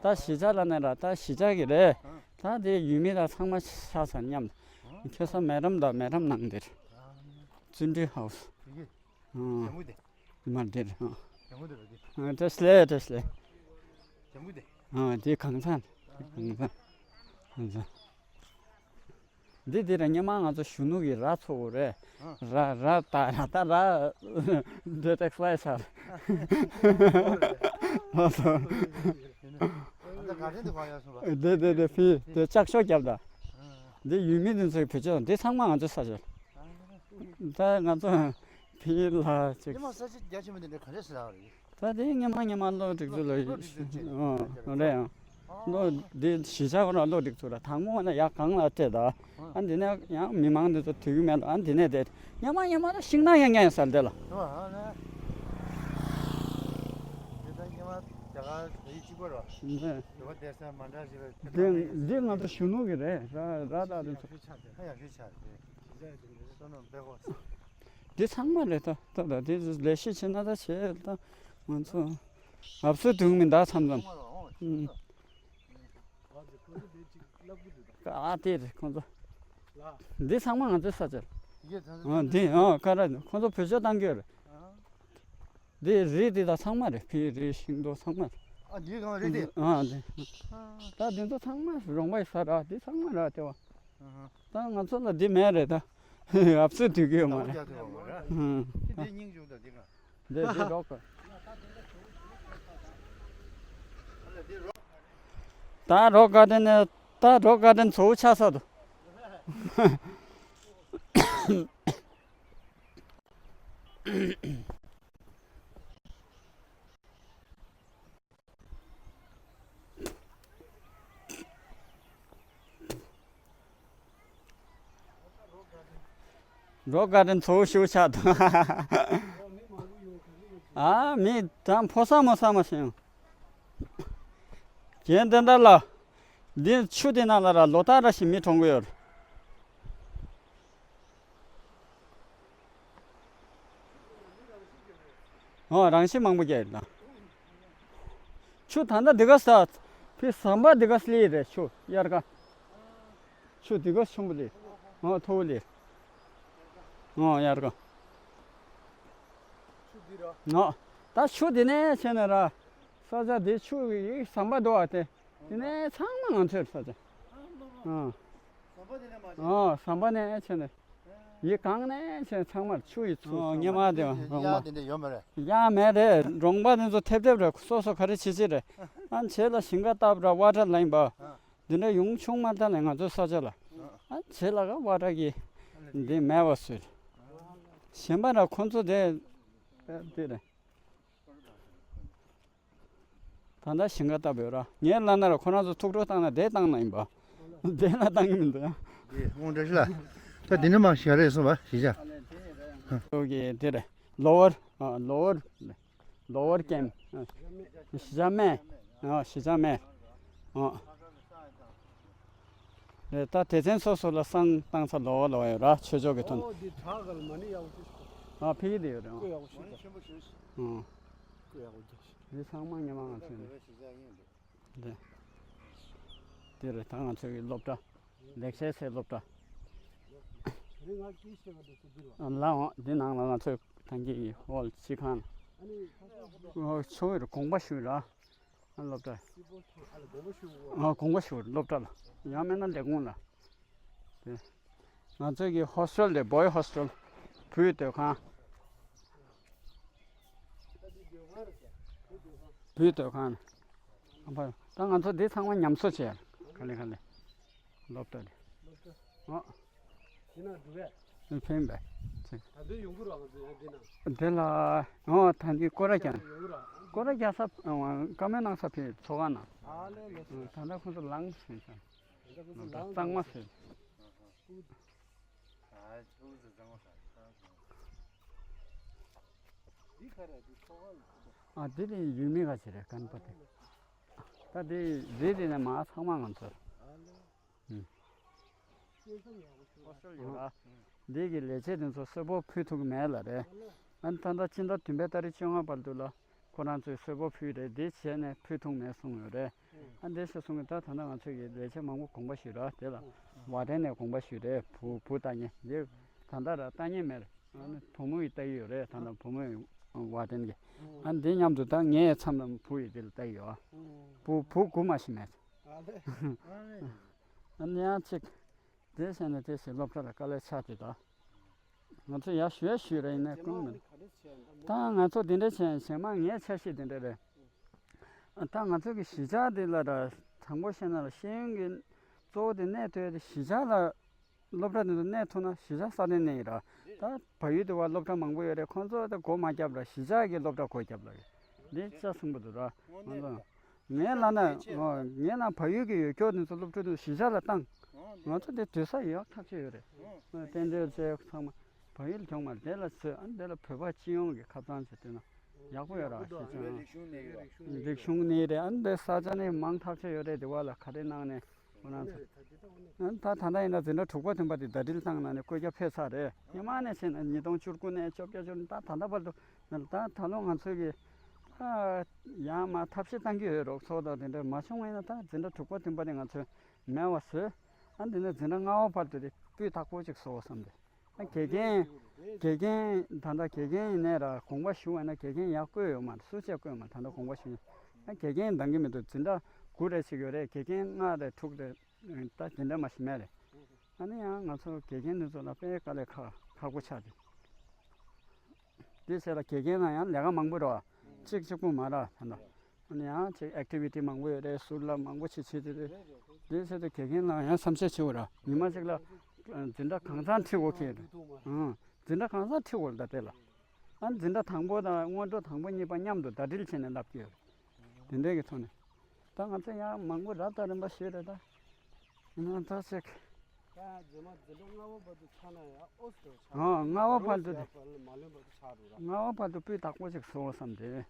ད་གཞིས་ཆགས་ལ་ནས་ར་ད་གཞིས་ཆགས་ཀྱི་རེད། ད་དེ་ཡུལ་མི་དང་ཚང་མ་ཆགས་ཚར་མཉམ། ཁྱོད་ཚོ་མེ་རམ་དང་མེ་རམ་ནང་འདིར། བརྩོན་འགྲུས་ཧའུ་སི། ཨང་། ཞྭ་མོ་དེ། མར་འདིར་ཨང་། ཞྭ་མོ་དེ་རེད་དེ། ཨང་བཀྲ་ཤིས་བཀྲ་ཤིས། ཞྭ་མོ་དེ། ཨང་དེ་གངས་ཚང་། གངས་ཚང་། གངས་ཚང་། འདི་འདི་ར་སྔོན་མ་ང་ཚོ་གཞོན་ནུ་གི་ར་ཚོ་བོ་རེད། ཨང་། ར་ར་ད་ར་ད་ར། འདི་ཏེག་སི་ལའི་ཤར། ལགས་སོ། ཨ་ད་ག་རེ་འདི་ག་ཡ་སོང་ལ། འདི་འདི་འདི་ཕི་འདི་ལྕགས་ཤོག་རྒྱབ་ད། ཨང་། འདི་ཡུལ་མི་འདི་ཚོའི་བེད་སྤྱོད་འདི་ཚང་མ་ང་ཚོའི་ས་ཆ། ཨང་། ད་ང་ཚོ་ཕི་ལ་ཅིག་ཉི་མ་ས་ཆ་རྒྱ་ཆེན་པོ་འདི་འདྲ་ག་རེ་ཟེར་ཡག་རེད། ད་དེ་སྔོན་མ་སྔོན་མ་གློག་སྒྲིག་ཚུལ་ལ་གློག་སྒྲིག་ཚུལ་བྱས། ཨོ་རེད་ཡང་། གློག་འདི་གཞིས་ཆགས་ཁོ་ན་གློག་སྒྲིག་ཚུལ་ལ་དང་པོ་ན་ཡག་གང་ལ་སྤྲད་ད། ཨ་འདི་ནས་ཡང་མི་མང་འདི་ཚོ་དུས་མེད་ལ་ཨ་འདི་ནས་དེ་སྔོན་མ་སྔོན་མ་ལ་ཤིང་ནགས་ཡང་ཉན་ས་འདི་ལ། ཨ་ནི། དེ་ད་སྔོན་མ་རྒྱ་གར་བོད་ཡིག་གཅིག་པ་རེད་བ། འདི་འདི་ང་ཚོ་གཞོན་ནུ་གི་རེད་ར་ར་ད་དེ་ཚོ། ཡག་ཤོས་ཆགས་རེད། ཧ་ཡག་ཤོས་ཆགས་རེད། བསོད་ནམས་དཔེ་ཧོ། འདི་ཚང་མ་རེད་ད་ད་ད་འདི་ལས་གཞི་བྱེད་ན་ད་བྱེད་ད་ང་ཚོ་ཨབ་སུ་དུང་མི་འདའ་མཚམས་མཚམས། ཨ་དེ་རེད་ཁོང་ཚོ། འདི་ཚང་མ་ང་ཚོའི་ས་ཆ་རེད། ཨ་འདི་ཨ་ཀ་ར་ཁོང་ཚོ་བེད་སྤྱོད་བཏང་གི་ཡོད་རེད། འདི་རི་འདི་དག་ཚང་མ་རེད། ཕིའི་རི་ཤིང་ཏོག་ཚང་མ་རེད། ཨ་འདི་གང་རེད་དེ། ཨ་འདི། ད་འདི་ཚོ་ཚང་མ་རོང་པའི་ས་ར་འདི་ཚང་མ་ར་དེ་བ། ད་ང་ཚོ་ལ་འདི་མེད་རེད་ད། ཨབ་སུ་དུས་ཀྱི་ཡོད་མ་རེད། ཨ་འདི་སྙིང་རྗེ་ད་འདི་གང་། འདི་འདི་རོགས་ད་རོགས་ག་དེ་ནས་ད་རོགས་ག་དེ་ཚོ་ཆ་ས་དུ། རོགས་ག་དེ་ཚོ་ཤུགས་ཆག་དང་། ཨ་མི་དང་ཕོ་ས་མོ་ས་མ་ཤེས། རྒན་དེ་འདྲ་ལ། འདི་ཆུ་དེ་ནང་ལ་ར་ལོ་ཏ་ར་ཞིག་མི་གྲོངས་གི་ཡོད། ཨོ་རང་ཤི་མང་པོ་རྒྱག་ཡོད་ལ། ཆུ་ད་ལྟ་འདི་ག་ས། ཕི་ཟམ་པ་འདི་ག་སླེབས་རེད་ཆུ་དབྱར་ཁ། ཆུ་འདི་ག་ཆེན་པོ་སླེབས། ཨོ་མཐོ་པོ་སླེབས། ཨོ་དབྱར་ཁ། ཨོ་ད་ཆུ་འདི་ནས་ཆེ་ན་ར། ས་ཆ་འདི་ཆུ་ཡི་ཟམ་པ་འདུག་ཨ་དེ། དེ་ནས་ཚང་མ་ང་ཚོའི་ས་ཆ། ཨ། ཨ་ཟམ་པ་ནས་ཕྱིན་ནས། ཡི་གང་ནས་ཕྱིན་ཚང་མར་ཆུ་ཡི་ཚུལ་སོང་། སྔོན་མ་དེ་རོང་པ། ཡ་དེ་འདྲ་ཡོད་མ་རེད། ཡ་མེད་རེད། རོང་པ་དེ་ཚོ་ཐེབས་ཐེབས་རེད། སོ་སོ་ག་རེ་བྱེད་བྱེད་རེད། ཨ་བྱེད་ལ་ཞིང་ཁ་བཏབ་ར་ཝ་ཊར་ལེན་པ། དེ་འདྲ་ཡོང་ཆུང་མ་ད་ལས་ང་ཚོའི་ས་ཆ་ལ། ཨ་བྱེད་ལ་ག་ཝ་ཊར་གི་འདི་མེད་པ་སུས། གཞན་པ་ར་ཁོ་ཚོ་དེ་དེ་རེད། ད་ལྟ་ཞིང་ཁ་བཏབ་ཡོད་ར། ངས་ལབ་ན་ར་ཁོ་རང་ཚོ་ཐུགས་སྤྲོ་བཏང་ན་དེ་བཏང་ན་ཡིན་པ། དེ་ལ་བཏང་གི་མི་འདུག་ཡ། དེ་དངོས་འདྲ་ཞིག་ལ། ད་དེ་ནི་མ་ཞག་རེད་སོང་བ་ཞིག་བྱ། ཨོ་ཀེ། དེ་རེད། ལོ་ཝར། ཨ། ལོ་ཝར། ལོ་ཝར་ཀེམ། ཨ། གཞིས་ཆགས་སྨད། ཨ། གཞིས་ཆགས་སྨད། ཨ། རེད། ད་སྡེ་ཚན་སོ་སོ་ལ་བསང་བཏང་ས་ལོ་ཝར་ལོ་ཝར་ཡོད་ར། ཆོས་ཕྱོགས་ཀྱི་ཐོག་ནས། ཨོ། འདི་བྲག་ག་ལ་མ་ཎི་ཡག་པོ་ཞིག་ཨ། ཕ་གི་དེ་ཡོད་རེད། ཨ། ཀོ་ཡག་པོ་ཞིག་ད། ཨ། ཀོ་ཡག་པོ་རྒྱག་ཤིག་འདི་ཚང་མ་ཉི་མ་ང་ཚོས་ནས། རེད། འདི་རེད། ད་ང་ཚོའི་སློབ་གྲྭ། ལེགས་བཤད་ཚལ་སློབ་གྲྭ། རེད། ང་སྐད་བཤད་ག་འགྲོ་ཚུལ་འདི་རེད་བ། ཨ། ལའང་འདི་ནང་ལ་ང་ཚོའི་ཐང་གི་ཧོལ་སྤྱི་ཁང་། ཨ་ནི་ཁ་ཤས་ཨ། ཆོ་བེར་དགོངས་པ་ཞུ་ར། ཨ། སློབ་གྲྭ། སི་པོ་ཨ་ལ་དགོངས་པ་ཞུ་དགོས། ཨ། དགོངས་པ་ཞུ། སློབ་གྲྭ་ལ། ཡང་མིན་ན་ལས་ཁུངས་ལ། དེ་ང་ཚོའི་གི་ཧོ་སི་ཊེལ་དེ་བོའི་ཧོ་སི་ཊེལ། བུའི་སྡོད་ཁང་། བུའི་སྡོད་ཁང་། ཨ་ཕ། ད་ང་ཚོ་འདི་ཚང་མ་ཉམས་གསོ་བྱས། ག་ལེ་ག་ལེ། སློབ་གྲྭ་རེད། སློབ་གྲྭ། ཨོ། དེ་ན་འགྲོ་གས། ཕན་པས། ད་འདི་ཡོང་གི་རེད་བ། ང་ཚོ་ཡང་འདི་ན། འདི་ལ། ཨོ། ད་འདི་སྐོར་ར་རྒྱག་ཡོང་གི་རེད་བ། སྐོར་ར་རྒྱག་ས། ཨ། བཀའ་མོལ་གནང་ས་ཕེབས་ཚོགས་ཁང་ནང་། ཨ་ལེ་ལེ། ཨ། ད་ལྟ་ཁོང་ཚོ་ལངས་ཟིན་ས། ད་ལྟ་ཁོང་ཚོ་ལངས་གཙང་མ་ཟིན། ཨ། འདི་ག་རེ། འདི་ཚོགས་ཁང་ལ། ཨ། འདི་ནི་ཡུལ་མི་ག་ཚོད་རེད། རྒན་པ་དེ། ད་འདི་རེད། དེ་ནས་མ་ཚང་མ་ང་ཚོར། ཨ་ལེ། ཨུ། སྐྱེ་ས་ཡག་པོ་ཞིག་ཡོད་ར། འདི་གི་ལས་བྱེད་དེ་ཚོ་གསོལ་ཕོགས་ཕུལ་ཐུབ་ཀྱི་མེད་ལབ་རེད། ཨ་ནི་ད་ལྟ་སྤྱི་ཟླ་བདུན་པའི་ཏ་རིག་བཅོ་ལྔ་བར་དུ་ལ་ཁོ་རང་ཚོས་གསོལ་ཕོགས་ཕུལ་རེད། འདི་བྱས་ནས་ཕུལ་ཐུབ་མེད་གསུངས་ཡོད་རེད། ཨ། འདི་ཞེས་གསུངས་གི། ད་ད་ལྟ་ང་ཚོས་ཀྱི་ལས་བྱེད་མང་པོ་དགོངས་པ་ཞུས་ར། དེ་ལ་ཝར་ཌེན་ནས་དགོངས་པ་ཞུས་རེད། བུ། བུ་ལྟ་མཁན་འདི་ད་ལྟ་ར་ལྟ་མཁན་མེད་རེད། ཨ་ནི་བུ་མོ་ཡིས་ལྟ་གི་ཡོད་རེད། ད་ལྟ་བུ་མོ་ཡིས་ཝར་ཌེན་གྱིས། ཨ། འདི་མཉམ་དུ་ད་ངའི་མཚམས་ལ་བུ་ཡིས་འདི་ལ་ལྟ་གི་ཡོད། བུ། བུ་དགུ་མ་ཞིག་མེད། ཨ་ནི་ཡང་ཅིག་དེ་བྱས་ནས་དེ་བྱས་སློབ་གྲྭ་ལ་དཀའ་ལས་ཆགས་དེ། ད་ང་ཚོ་ཡར་ཞུ་ཡ་ཞུས་རེད། ཡིན་ནའི་ཁོང་མི། ད་ང་ཚོ་དེ་འདྲ་བྱས། བྱས་མ་ངའི་འཆར་གཞི་དེ་འདྲ་རེད། ད་ང་ཚོ་གི་གཞིས་ཆགས་དེ་ལ་ར། དྲང་པོ་བཤད་ན་ར། ཤེས་ཡོན་གྱི་གཙོ་བོ་དེ་གནས་ཐུབ་ཡ་དེ་གཞིས་ཆགས་ལ། སློབ་གྲྭ་དེ་ཚོ་གནས་ཐུབ་ན་གཞིས་ཆགས་སྲ་བརྟན་གནས་ཡིན་ར། ད་བལ་ཡུལ་དུ་བ་སློབ་གྲྭ་མང་པོ་ཡོད་རེད། ཁོང་ཚོ་ད་སྒོ་མ་བརྒྱབ་ར། གཞིས་ཆགས་ཀྱི་སློབ་གྲྭ་སྒོ་བརྒྱབ་ལ། འདི་ཆ་ཚང་པོ་འདུག་ར། ང་ཚོ། ངས་ལབ་ན། ཨོ། ངས་ལབ་ན་བལ་ཡུལ་གྱི་ཡོད་སྐྱོ་དེ་ཚོ་སློབ་ཕྲུག་དེ་ཚོ་གཞིས་ཆགས་ལ་བཏང་། ང་ཚོ་དེ་སྡོད་ས་ཡག་ཐག་ཆོད་ཡོད་རེད། རྟེན་འབྲེལ་བྱས་ཚང་མ་བལ་ཡུལ་གྱོང་མ་རེད། དེ་ལ་བཟོས། ཨ་ནི་དེ་ལ་བོད་པ་སྤྱི་ཡོངས་ཀྱི་ཁ་ཚང་བྱས་བསྡད་ན་ཡག་པོ་ཡོད་ར། གཞིས་ཆགས་རིག་གཞུང་གནས་ཡོད་རེད། ཨ་ནི་དེ་ས་ཆ་ནི་མང་ཐག་ཆོད་ཡོད་རེད། དེ་བ་ལ་ག་རེ་གནང་ནས། ཁོ་རང་ཚོ། ཨ་ནི་ད་ད་ལྟ་ཡིན་ན་འཛིན་གྲྭ་དྲུག་པ་བདུན་པ་དེ་ཟླ་སྒྲིལ་བཏང་ནས་བསྐོ་རྒྱ་ཕེབས་ཚར་རེད། སྔོན་མ་ནས་བྱས་ན་ཉིས་སྟོང་བཅུ་དགུ་ནས་བཅོ་བརྒྱད་བཅུ། ད་ད་ལྟ་བར་དུ། ད་ད་ལོ་ང་ཚོས་ཀྱི། ཨ། ཡང་མ་ཐབས་ཤེས་བཏང་གི་ཡོད། རོགས་ཚོགས་དང་དེ་འདྲ་མ་བྱུང་བ་ཡིན་ན། ད་འཛིན་གྲྭ་དྲུག་པ་བདུན་པ་དེ་ང་ཚོས་མེད་པ་བཟོས། ཨ། འདི་ནས་འཛིན་གྲྭ་ལྔ་པ་བར་དུ་དེ་སྤུས་དག་པོ་ཅིག་བཟོ་བསམ་སྟེ། ཨ། དགེ་རྒན། དགེ་རྒན། ད་ལྟ་དགེ་རྒན་ཡིན་ནའི་ར། དགོངས་པ་ཞུ་བ་ན་དགེ་རྒན་ཡག་བསྐོས་ཡོད་མ་རེད། སུ་གཅིག་བསྐོས་མ་རེད། ད་ལྟ་དགོངས་པ་ཞུ་ཡ། ཨ། དགེ་རྒན་འདང་གི་མི་འདུག་འཛིན་གྲྭ་དགུ་རེ་ཞིག་ཡོད་རེད། དགེ་རྒན་ལྔ་རེ་དྲུག་རེ། ད་དེ་འདྲ་མ་ཞིག་མེད་རེད། ཨ་ནི་ཡང་ང་ཚོ་དགེ་རྒན་འདི་ཚོ་ལ་དཔེ་དཀའ་ལས་ཁག་ཁག་པོ་ཆགས་ཏེ། དེ་བྱས་ལ་དགེ་རྒན་ལ་ཡང་ལས་ཀ་མང་པོ་རེད་བ། གཅིག་གཅིག་པུ་མ་རེད་ད་ལྟ། ཨ་ནི་ཡང་ཅིག་ཨེག་ཊི་བི་ཊི་མང་པོ་ཡོད་རེད། ཟུར་ལ་མང་པོ་ཅིག་བྱེད་དེ་རེད། དེ་བྱས་ཏེ་དགེ་རྒན་ལ་ཡང་བསམ་ཤེས་བྱེད་དགོས་ར། ཉི་མ་གཅིག་ལ་འཛིན་གྲྭ་གང་ཚང་ཁྲིད་དགོས་ཁེལ་རེད། ཨང་། འཛིན་གྲྭ་གང་ཚང་ཁྲིད་དགོས་རེད་ད་དེ་ལ། ཨ། འཛིན་གྲྭ་དང་པོ་དང་སྔོན་འགྲོ་དང་པོ་གཉིས་པ་མཉམ་དུ་ཟླ་སྒྲིལ་བྱས་ནས་བསླབ་ཀྱི་ཡོད་རེད། དེ་འདྲའི་གི་ཐོག་ནས། ད་ང་ཚོ་ཡང་མང་པོ་རབ་དང་རིམ་པ་ཞིག་རེད་ད། ཡིན་ནའང་ད་ཅིག་ད་རྗེས་མ་འཛིན་གྲྭ་ལྔ་པ་བར་དུ་ཆགས་ན་ཡང་ཨོ་སི་ཏོ་ཆགས། ཨ། ལྔ་པ་བར་དུ་དེ། མ་ལོན་བར་དུ་ཆགས་འགྲོ་ར། ལྔ་པ་བར་དུ་སྤུས་དག་པོ་ཅིག་བཟོ་བསམ་སྟེ།